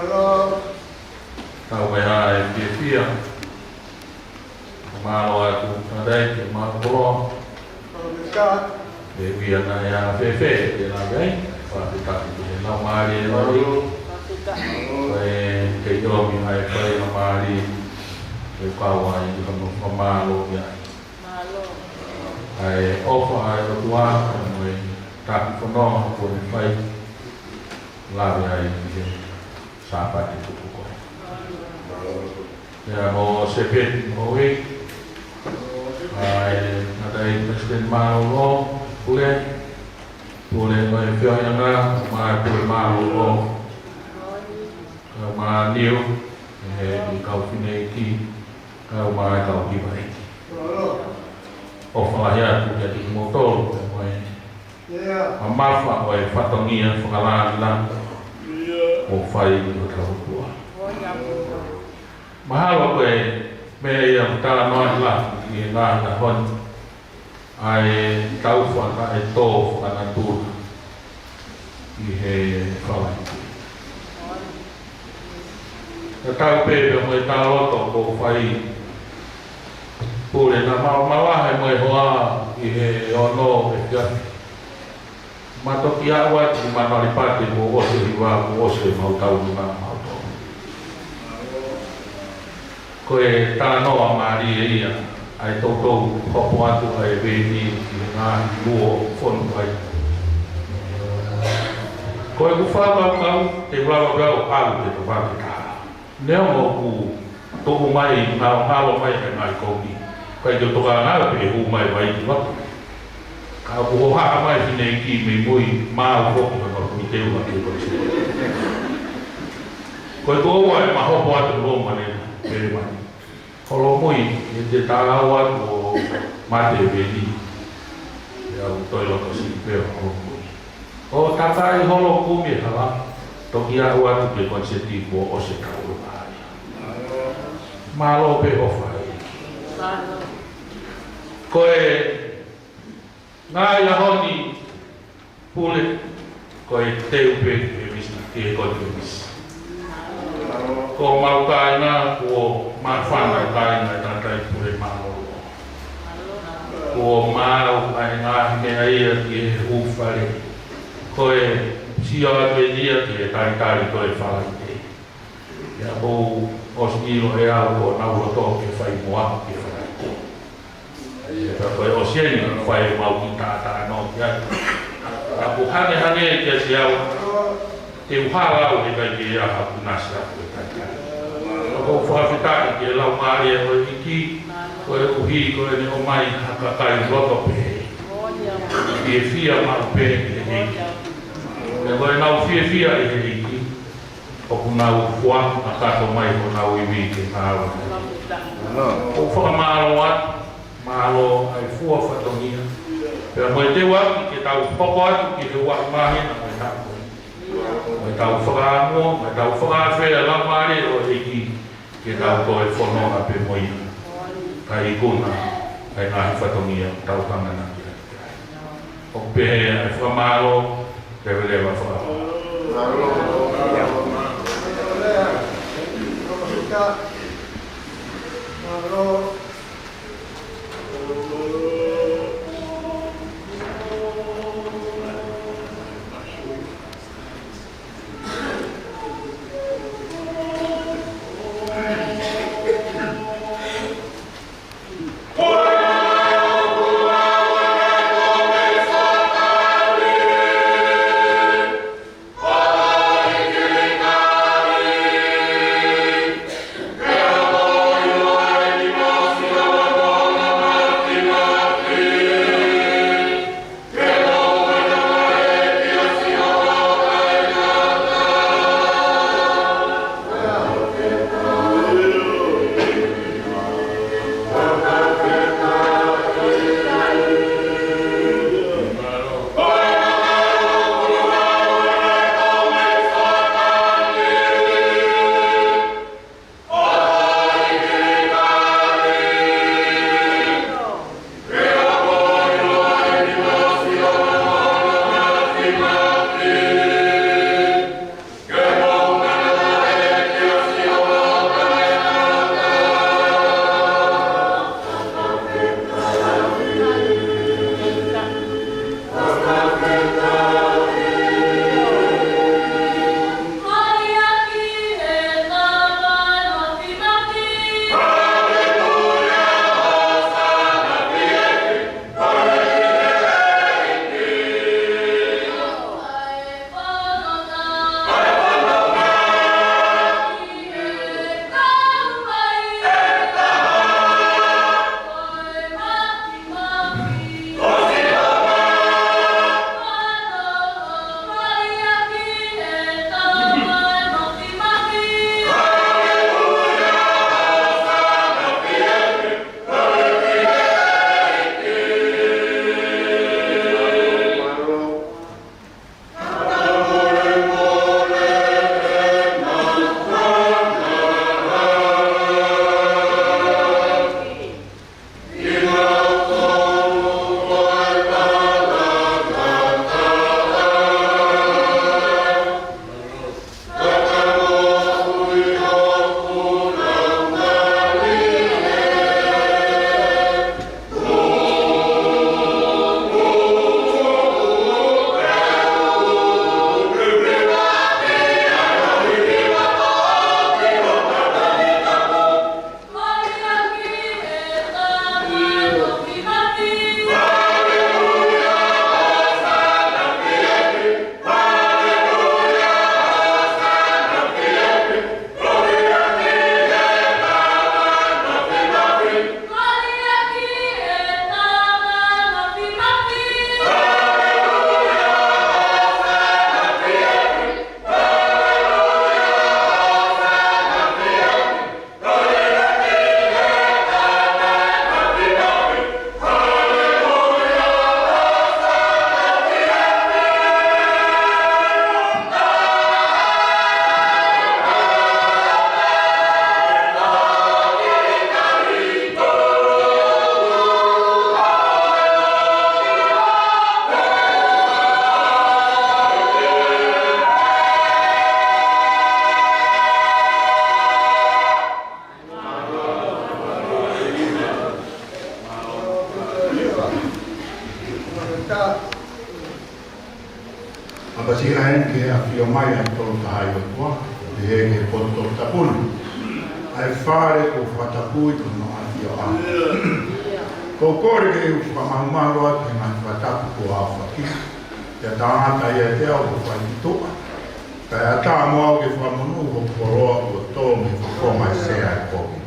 Tau mai ʻa e fiefia. Mālō atu, Tangataʻeiki, mālō koloa. Mālō Mika. E ui ana ia fēfē, te la vei. Fakafetaʻi ki he laumālie ʻo e ʻEiki. Ko e kei ʻomi ʻa e fai laumālie. E kau ai ki hono fakamālō ia. ʻA e ʻofa ʻa e ʻOtua, mo e taki fononga kuo ne fai. Lave ai ki he Sāpate tuku ko ē. Pea mo Sepeti mo e, ʻa e Tangataʻeiki Palesiteni Mālōlō, Pule, Pule mo e feohiʻanga, mo e Pule Mālōlō, kau mo Niu, e kau fineʻeiki, kau mo e kau kiva ʻeiki. ʻOfa lahi atu kiate kimoutolu, mo e mamafa ʻo e fatongia fakalāngilangi ʻoku fai ʻi hotau ʻOtua. Mahalo ko e meʻa ia ʻoku talanoa ʻi he ngaahi ʻaho ni, ʻa e tau faka-, ʻa e tō fakanatula ʻi he Falaite. Tatau pē pea mo e tau loto ʻoku fai Pule, naʻa mau mavahe mo e hoa ʻi he ono efiafi. Ma toki aʻu atu ki Manualipate kuo ʻosi e hiva, kuo ʻosi e mau tau nima mau tau. Ko e talanoa mālie ia, ʻa e toutou hopo atu ʻa e veni ki he ngaahi luo fonu ai. Ko ʻeku fakakaukau, te u lava pē au ʻo ʻalu ki he tapa ke taha. Neongo ʻoku tuʻu mai, ngalo, ngalo mai ʻa e ngaahi komi. Kai ke toka ngalo pē hū mai vai ki vaka. Ka ʻoku hohaʻa mai fineʻeiki mei mui, mau foki hono kui teu atu ko se. Ko e toa ʻe ma hopo atu Loma ne, pele mai. Holomui, ʻe te tālau atu ʻo mate veni. ʻE au toe loto siʻi pē ʻo Holomui. ʻO takai holo kumi hala, toki aʻu atu ki he koniseti kuo ʻosi e tau loka ai. Mālō pē ʻofa ē. Ko e ngaahi ʻaho ni Pule, ko e teu pē ki he misi, ki he konifelenisi. Ko homau kāinga, kuo māfana e kāinga ʻe Tangataʻeiki Pule Mālōlō. Kuo maau ʻa e ngaahi meʻa ia ki he hūfale. Ko e sio atu eni ia ki he talitali ko e Falaite. Pea ʻoku ou ʻosi ʻilo ʻe au ʻoku nau loto ke fai mo au ke fai. ʻE, pea ko e ʻosi eni fai mau kiʻi talanoa ki ai. Ka ʻoku hangehangē kiate au, te u hala au he ʻikai ke ʻi ai haʻaku nasi ʻaʻaku ʻe kaikai. Ka ʻoku ou fakafetaʻi ki he Laumālie ʻo e ʻEiki, koeʻuhi ko ʻene ʻomai ha kakai loto pehē. Fiefia maʻu pē ki he ʻEiki. Pea ko ʻenau fiefia ʻi he ʻEiki, ʻoku nau foaki kakato mai honau ivi ke ngāue. ʻOku ou fakamālō atu, mālō ʻa e fua fatongia. Pea mo e teu atu ke tau hoko atu ki he ua māhina mo e taʻu ko ē. Mo e tau fakaango, mo e tau fakaafeʻi ʻa e Laumālie ʻo e ʻEiki ke tau toe fononga pē mo ia. Kae ikuna ʻa e ngaahi fatongia tau hanga ʻaki. ʻOku pehē ʻa e fakamālō, leveleva fakamālō. mai ʻa e Tolu Tahaʻi ʻOtua, ʻo pehē ki he potu toputapu ni, ʻa e fale kuo fakatapui ki hono ʻafioʻanga. ʻOku ou kole ke u fakamalumalu atu he ngaahi fakatapu kuo aofaki, pea talangata ʻiate au ʻoku fai ki tuʻa, kae ʻatā mo au ke fakamonū hoku koloa kuo tō mei he fofonga ʻo e sea ʻo e kovi.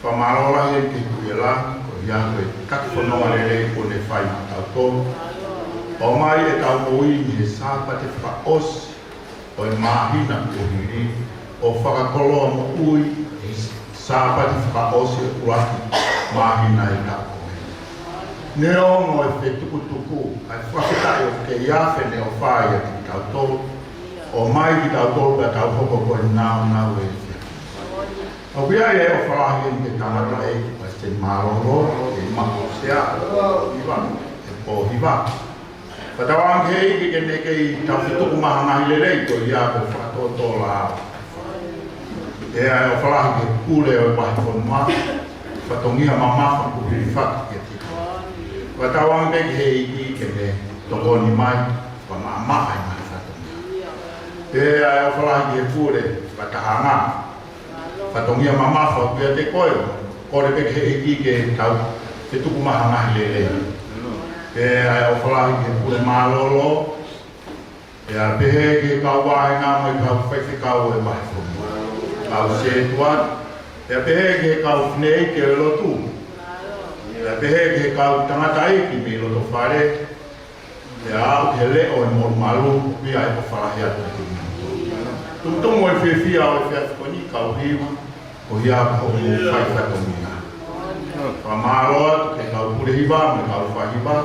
Fakamālō lahi atu ki he Tuʻi ʻo e langi, koeʻuhi ko e taki fononga lelei kuo ne fai maʻatautolu, ʻo ʻomai ʻetau moʻui mei he Sāpate fakaʻosi ʻo e māhina kuo hili, ʻo fakakoloa moʻui he Sāpate fakaʻosi ʻo e ʻuluaki māhina ʻo e taʻu ko eni. Neongo e fetukutuku, kae fakafetaʻi ʻoku kei afe ʻene ʻofa ʻiate kitautolu, ʻo ʻomai kitautolu pea tau hoko ko e nāunau ʻo e efiafi. ʻOku ʻi ai e ʻofa lahi eni ki he tangataʻeiki Palesiteni Mālōlō, ʻe Maʻu Sea, hiva, ʻe Pōhiva. Fakatauange ki he ʻEiki ke ne kei tau fetuku mai ha ngaahi lelei koeʻuhi ko e fakatōtō lao. ʻE ʻi ai e ʻofa lahi ki he pule ʻo e vahefonua, fatongia mamafa kuo hilifaki kiate kitautolu. Fakatauange ki he ʻEiki ke ne tokoni mai, fakamaʻamaʻa e ngaahi fatongia. ʻE ʻi ai e ʻofa lahi ki he pule fakatahaʻanga, fatongia mamafa ʻoku ʻiate koe, kole pē ki he ʻEiki ke tau fetuku mai ha ngaahi lelei. ʻE ʻi ai e ʻofa lahi ki he pule mālōlō, pea pehē ki he kau vāhenga mo e kau faifekau ʻo e vahefonua, kau sētuata, pea pehē ki he kau fineʻeiki ʻo e lotu, pea pehē ki he kau tangataʻeiki mei loto fale, pea aʻu ki he leʻo ʻo e molumalu, ʻoku ʻi ai e ʻofa lahi atu kiate kimoutolu. Tumutumu e fiefia ʻo e efiafi ko eni, kau hiva, koeʻuhi ko hoʻomou fai fatongia. Fakamālō atu ki he kau pule hiva mo e kau faihiva,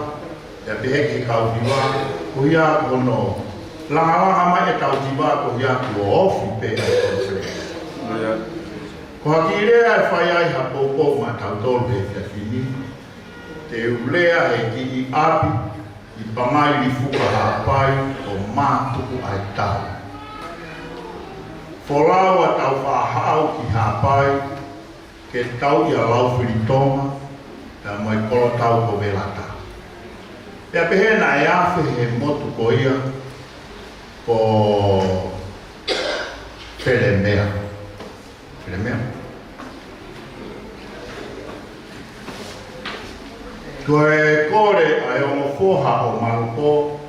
pea pehē ki he kau hiva, koeʻuhi ko hono langalanga mai ʻetau hiva koeʻuhi kuo ofi pē ʻa e konifelenisi. Ko ha kiʻi lea ʻe fai ai ha poupou maʻatautolu he efiafi ni, te u lea he kiʻi ʻapi ʻi Pangai Lifuka, Haʻapai, ko Mātuku ʻa e Tau. Folau ʻa Tāufaʻāhau ki Haʻapai ke tauʻi ʻa Laufilitonga, pea mo e kolotau ko Velata. Pea pehē naʻe afe he motu ko ia ko Felemea. Felemea. Ko e kole ʻa e ongo foha ʻo Maluko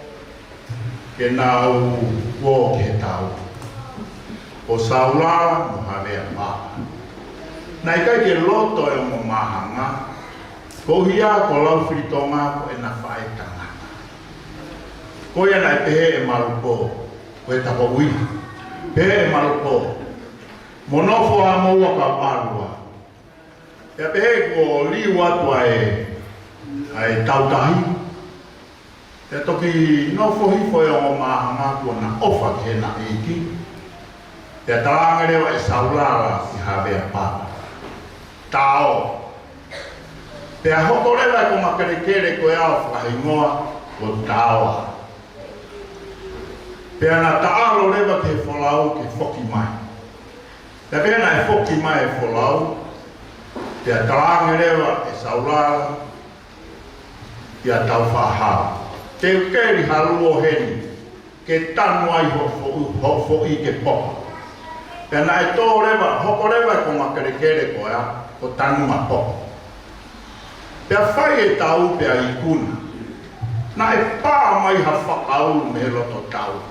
ke nau ō ki he tau, ko Saulala mo Havea Papa. Naʻe ʻikai ke loto e ongo māhanga, koeʻuhi ko Laufilitonga ko ʻena faʻētangata. Ko ia naʻe pehē ʻe Maluko, ko e tapoʻui, pehē ʻe Maluko, mo nofo ā moua kau ʻalu ā. Pea pehē kuo liu atu ʻa e, ʻa e tautahi. Pea toki nofo hifo e ongo māhanga kuo na ʻofa ki heʻena ʻeiki. Pea talaange leva ʻe Saulala ki Havea Papa, Tao. Pea hoko leva e konga kelekele ko ia ʻo fakahingoa ko Taoa. Pea na taʻalo leva ki he folau ke foki mai. Pea pehē naʻe foki mai e folau, pea talaange leva ʻe Saulala kia Tāufaʻāhau, te u keli ha luo heni ke tanu ai hoʻo foʻi, hoʻo foʻi ke poko. Pea naʻe tō leva, hoko leva e konga kelekele ko ia ko Tanumapoko. Pea fai e tau pea ikuna. Naʻe pā mai ha fakaulu mei he loto tau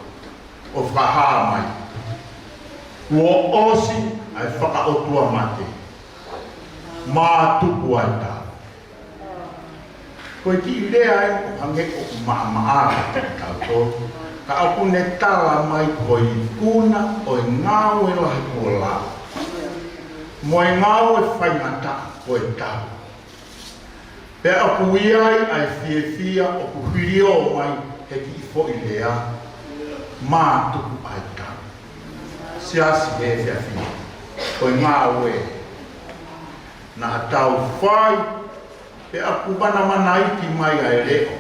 ʻo fakahā mai, kuo ʻosi ʻa e fakaʻotua mate. Mātuku ʻa e Tau. Ko e kiʻi lea eni ʻoku hangē ʻoku maʻamaʻa kiate kitautolu, ka ʻoku ne tala mai ko e ikuna ʻo e ngāue lahi kuo lava, mo e ngāue faingataʻa ko e tau. Pea ʻoku ʻi ai ʻa e fiefia ʻoku hilio mai he kiʻi foʻi lea, Mātuku ʻa e Tau. Siasi, he efiafi ni, ko e ngāue naʻa tau fai, pea ʻoku manamanaiki mai ʻa e leʻo,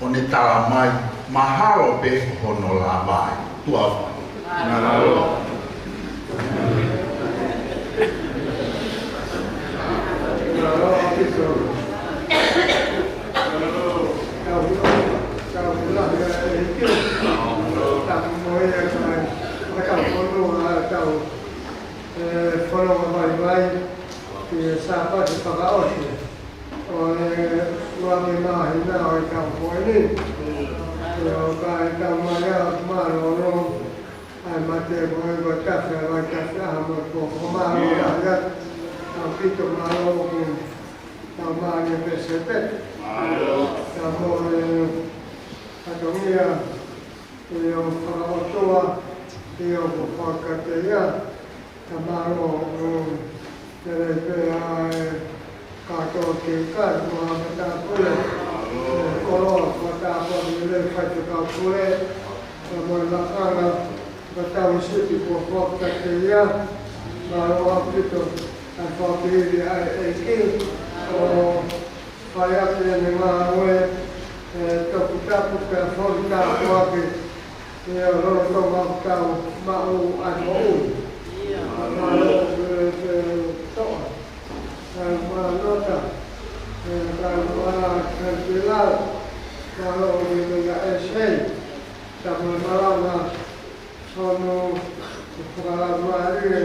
ʻo ne tala mai, mahalo pē ko hono lava ē. Tuʻa ʻofa. Mahalo. ʻi he Sāpate fakaʻosi ʻo e ua ki māhina ʻo e taʻu ko eni. ʻIo, ka ʻi heʻetau mai ʻa mālōlō ʻa e mate ko e ko tafe ʻa e vai tafe ʻa mo ko ko mālō ʻa ia. ʻAupito mālō ʻoku tau mālie pē Sēpeti. Ka mo e fatongia ʻio fakaʻotua ʻio ko fakakatea. Ka mālō ʻo lelei pē ʻa e kātoa ke kai mo ha matāpule. ʻE kolo matāpule lelei faifekau pule. Ka mo e lakanga ka tau sipi ko fakakatea. Mālō ʻaupito ʻa e fakapili ʻa e ʻEiki ʻo fai ʻaki ʻene ngāue ʻe toputapu pea fonu tāpuaki ʻio lolotonga ʻetau maʻu ʻa e moʻui. Mālō ʻaupito ʻa e toʻa ʻa e mānota ʻa e kaumālō ʻa e Kanitela. Mālō ʻaupito ʻa e sei. Tau mo e malanga hono fakalaumālie,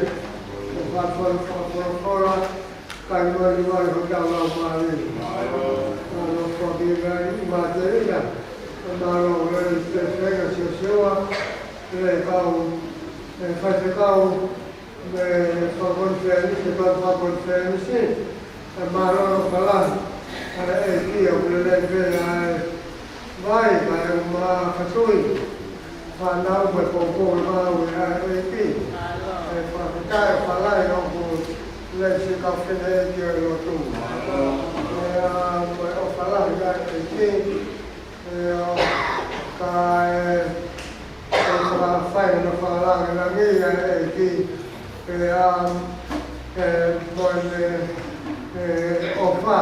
ʻo fakafola, fakafolafola, kai mai ʻi hotau laumālie. Mālō fakapili ʻa e mateʻia, mālō ʻa e faifekau Siosiua, ʻa e kau, ʻa e faifekau, mo e fakakonifelenisi, kau fakakonifelenisi, ʻa e mālō ʻo fala, ʻa e ʻEiki ʻoku lelei pē ʻa e vai, ʻa e uma fatui, fānau mo e poupou ʻa e ʻEiki. ʻE fakafetaʻi ʻo fala ʻoku lelei siʻi kau fefine ʻi he lotu. ʻIo, mo e ʻo fala ʻa e ʻEiki, ʻio, ka e, ʻe fakafai ʻo fakalāngilangiʻi ʻa e ʻEiki, ʻio, ʻio, mo ʻene, ʻio, ʻofa,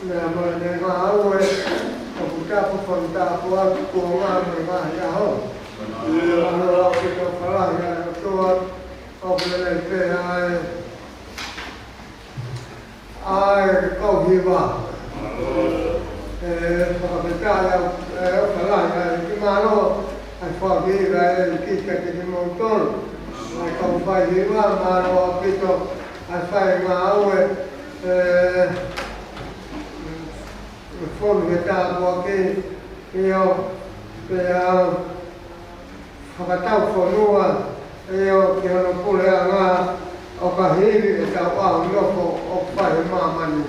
ʻio, mo ʻene ngāue, ʻoku tapu fonu tāpuaki kuo ngata mo e ngaahi ʻaho. Mālō ʻaupito fala ʻa e ʻOtua, ʻoku lelei pē ʻa e ʻa e kau hiva. ʻE fakafetaʻi au, ʻe ʻofa lahi ʻa e ʻEiki, mālō ʻa e fakafetaʻi ʻa e ʻEiki kiate kimoutolu. ʻA e kau fai hiva, mālō ʻaupito ʻa e fai ngāue, ʻe, ʻe fonu he tāpuaki, ʻio, pea fakatau fonua, ʻio, ki hono puleʻanga, ʻo ka hili ʻetau ʻaho nofo ʻoku fai he māmani.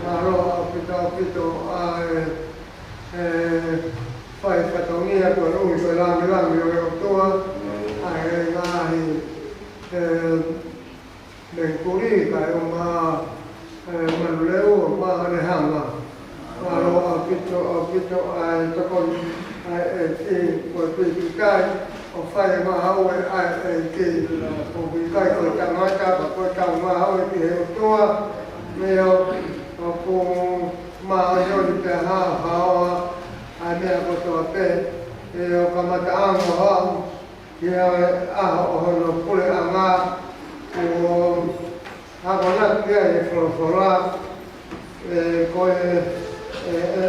Mālō ʻaupito, ʻaupito ʻa e, ʻe, fai fatongia koeʻuhi ko e lāngilangi ʻo e ʻOtua, ʻa e ngaahi, ʻe, mengikuli kae ʻumaʻā, ʻe, manuleu ʻo Maʻanehanga. Mālō ʻaupito, ʻaupito ʻa e tokoni ʻa e ʻEiki, ko e pīkitai ʻo fai ngāue ʻa e ʻEiki. ʻOku ʻikai ko e tangata, ka ko ʻetau ngāue ki he ʻOtua. ʻIo, ʻoku māʻoniʻoni pea haohaoa ʻa e meʻa kotoa pē. ʻIo, kamataʻanga ʻo aʻu ki he ʻaho ʻo hono puleʻanga, kuo akonaki ai e folofola, ʻe, ko e, ʻe, ʻe,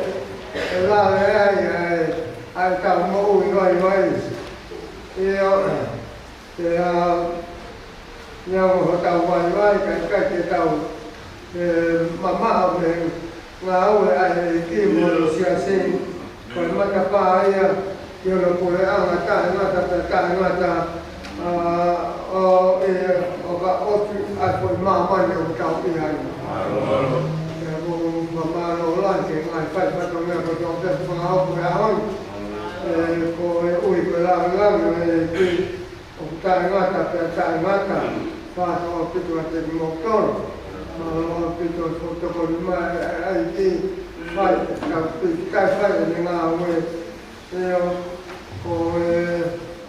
ʻe lave ai ʻa e, ʻa ʻetau moʻui vaivai. ʻIo, pea neongo hotau vaivai, ka ʻikai ke tau, ʻe, mamaʻo mei he ngāue ʻa e ʻEiki mo hono siasi, ko e matapā ia ki hono puleʻanga taʻengata pea taʻengata, ʻa, ʻo, ʻe, ʻo ka ʻosi ʻa e foʻi māmani ʻoku tau ʻi ai. ʻIo, ʻoku ou fakamālō lahi ki he ngaahi fai fatongia kotoa pē fakaʻosi ʻo e ʻaho ni. ʻE, koeʻuhi ko e lāngilangi ʻo e ʻEiki ʻoku taʻengata pea taʻengata. Fakafetaʻi ʻaupito kiate kimoutolu. Mālō ʻaupito e fotokoni mai ʻa e ʻEiki. Fai, tau pīkitai fai ʻene ngāue. ʻIo, ko e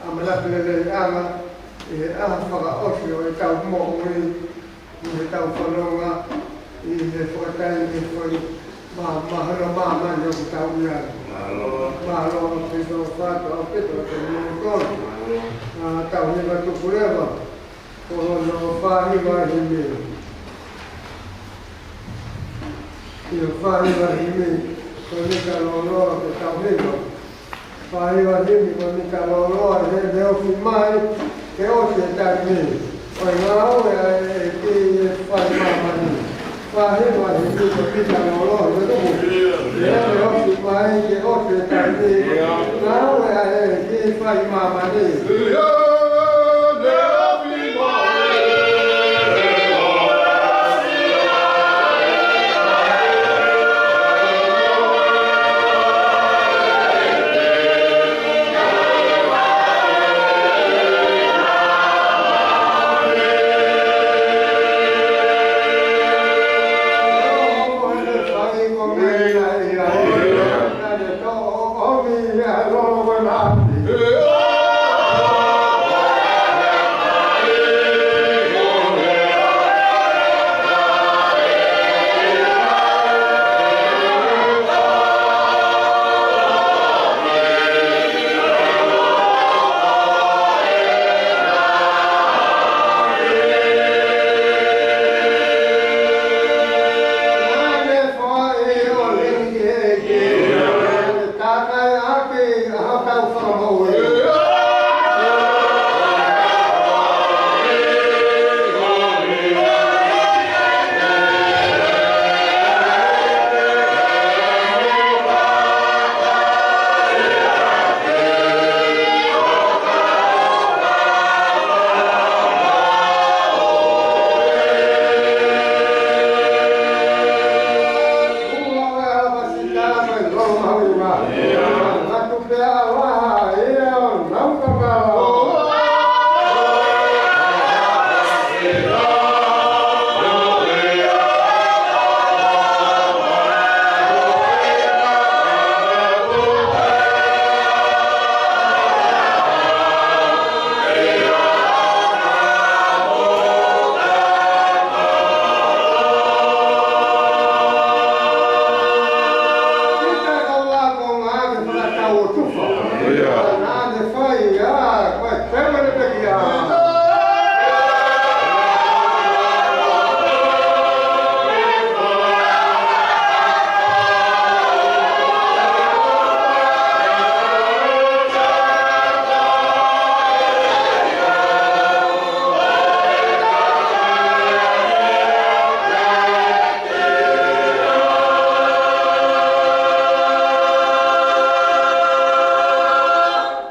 ʻamanaki leleiʻanga ʻi he ʻaho fakaʻosi ʻo ʻetau moʻui, ʻi heʻetau fononga, ʻi he fakataimi ko eni, mā, mahalo māmani ʻoku tau ʻi ai. Mālō ʻaupito, fakafetaʻi ʻaupito kiate kimoutolu. ʻA, tau hiva tuku leva, ko hono fā hiva himi. ʻIo, fā hiva himi, ko e mita lōloa ke tau hiva. Fā hiva himi, ko e mita lōloa, he, he ofi mai, ke ʻosi e taimi. Ngāue ʻa e ʻEiki ʻi he fai māmani. Faʻahinga ʻi he pito pita ngolo, he tuku. ʻE ʻosi mai ke ʻosi e taimi. Ngāue ʻa e ʻEiki ʻi he fai māmani.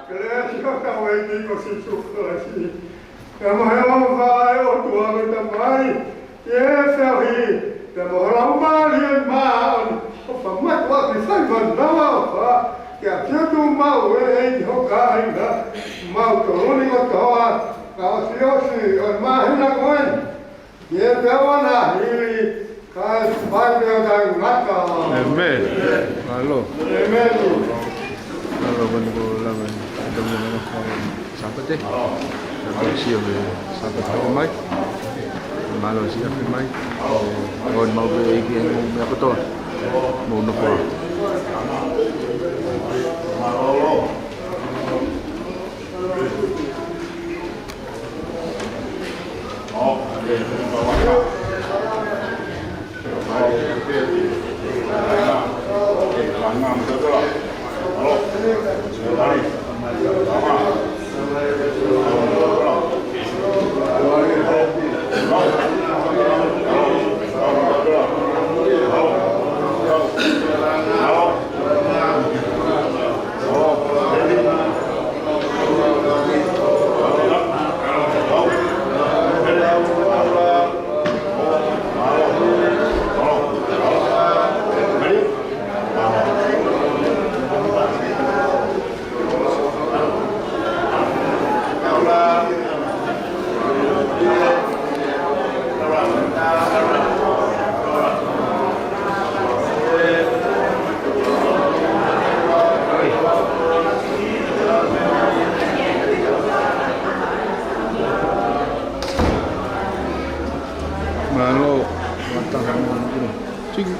Kelesi ʻa hotau ʻEiki ko Sīsū Kalaisi, pea mo e ʻofa ʻa e ʻOtua ko e Tamai, ʻi he feohi pea mo e Laumālie Māʻoniʻoni, ʻo fai mai ʻa e fai mai ʻa e ʻofa kiate kimoutolu ʻe ʻEiki ho kāinga, mautolu ni kotoa, kae ʻosi ʻosi ʻo e māhina ko eni. Ke pea ʻoua naʻa hili, kae fai pea taʻengata. ʻĒmeni. Mālō. ʻĒmeni. Mālō, koni ko lava ni. Tau ia mana ko Sāpate. Tau sio he Sāpate ko mai. Mālō siʻi afi mai. ʻOku mau pē ʻEiki ʻi he ngaahi meʻa kotoa. Mou nofo ā. Mālō, mataha mo ino. Tiki.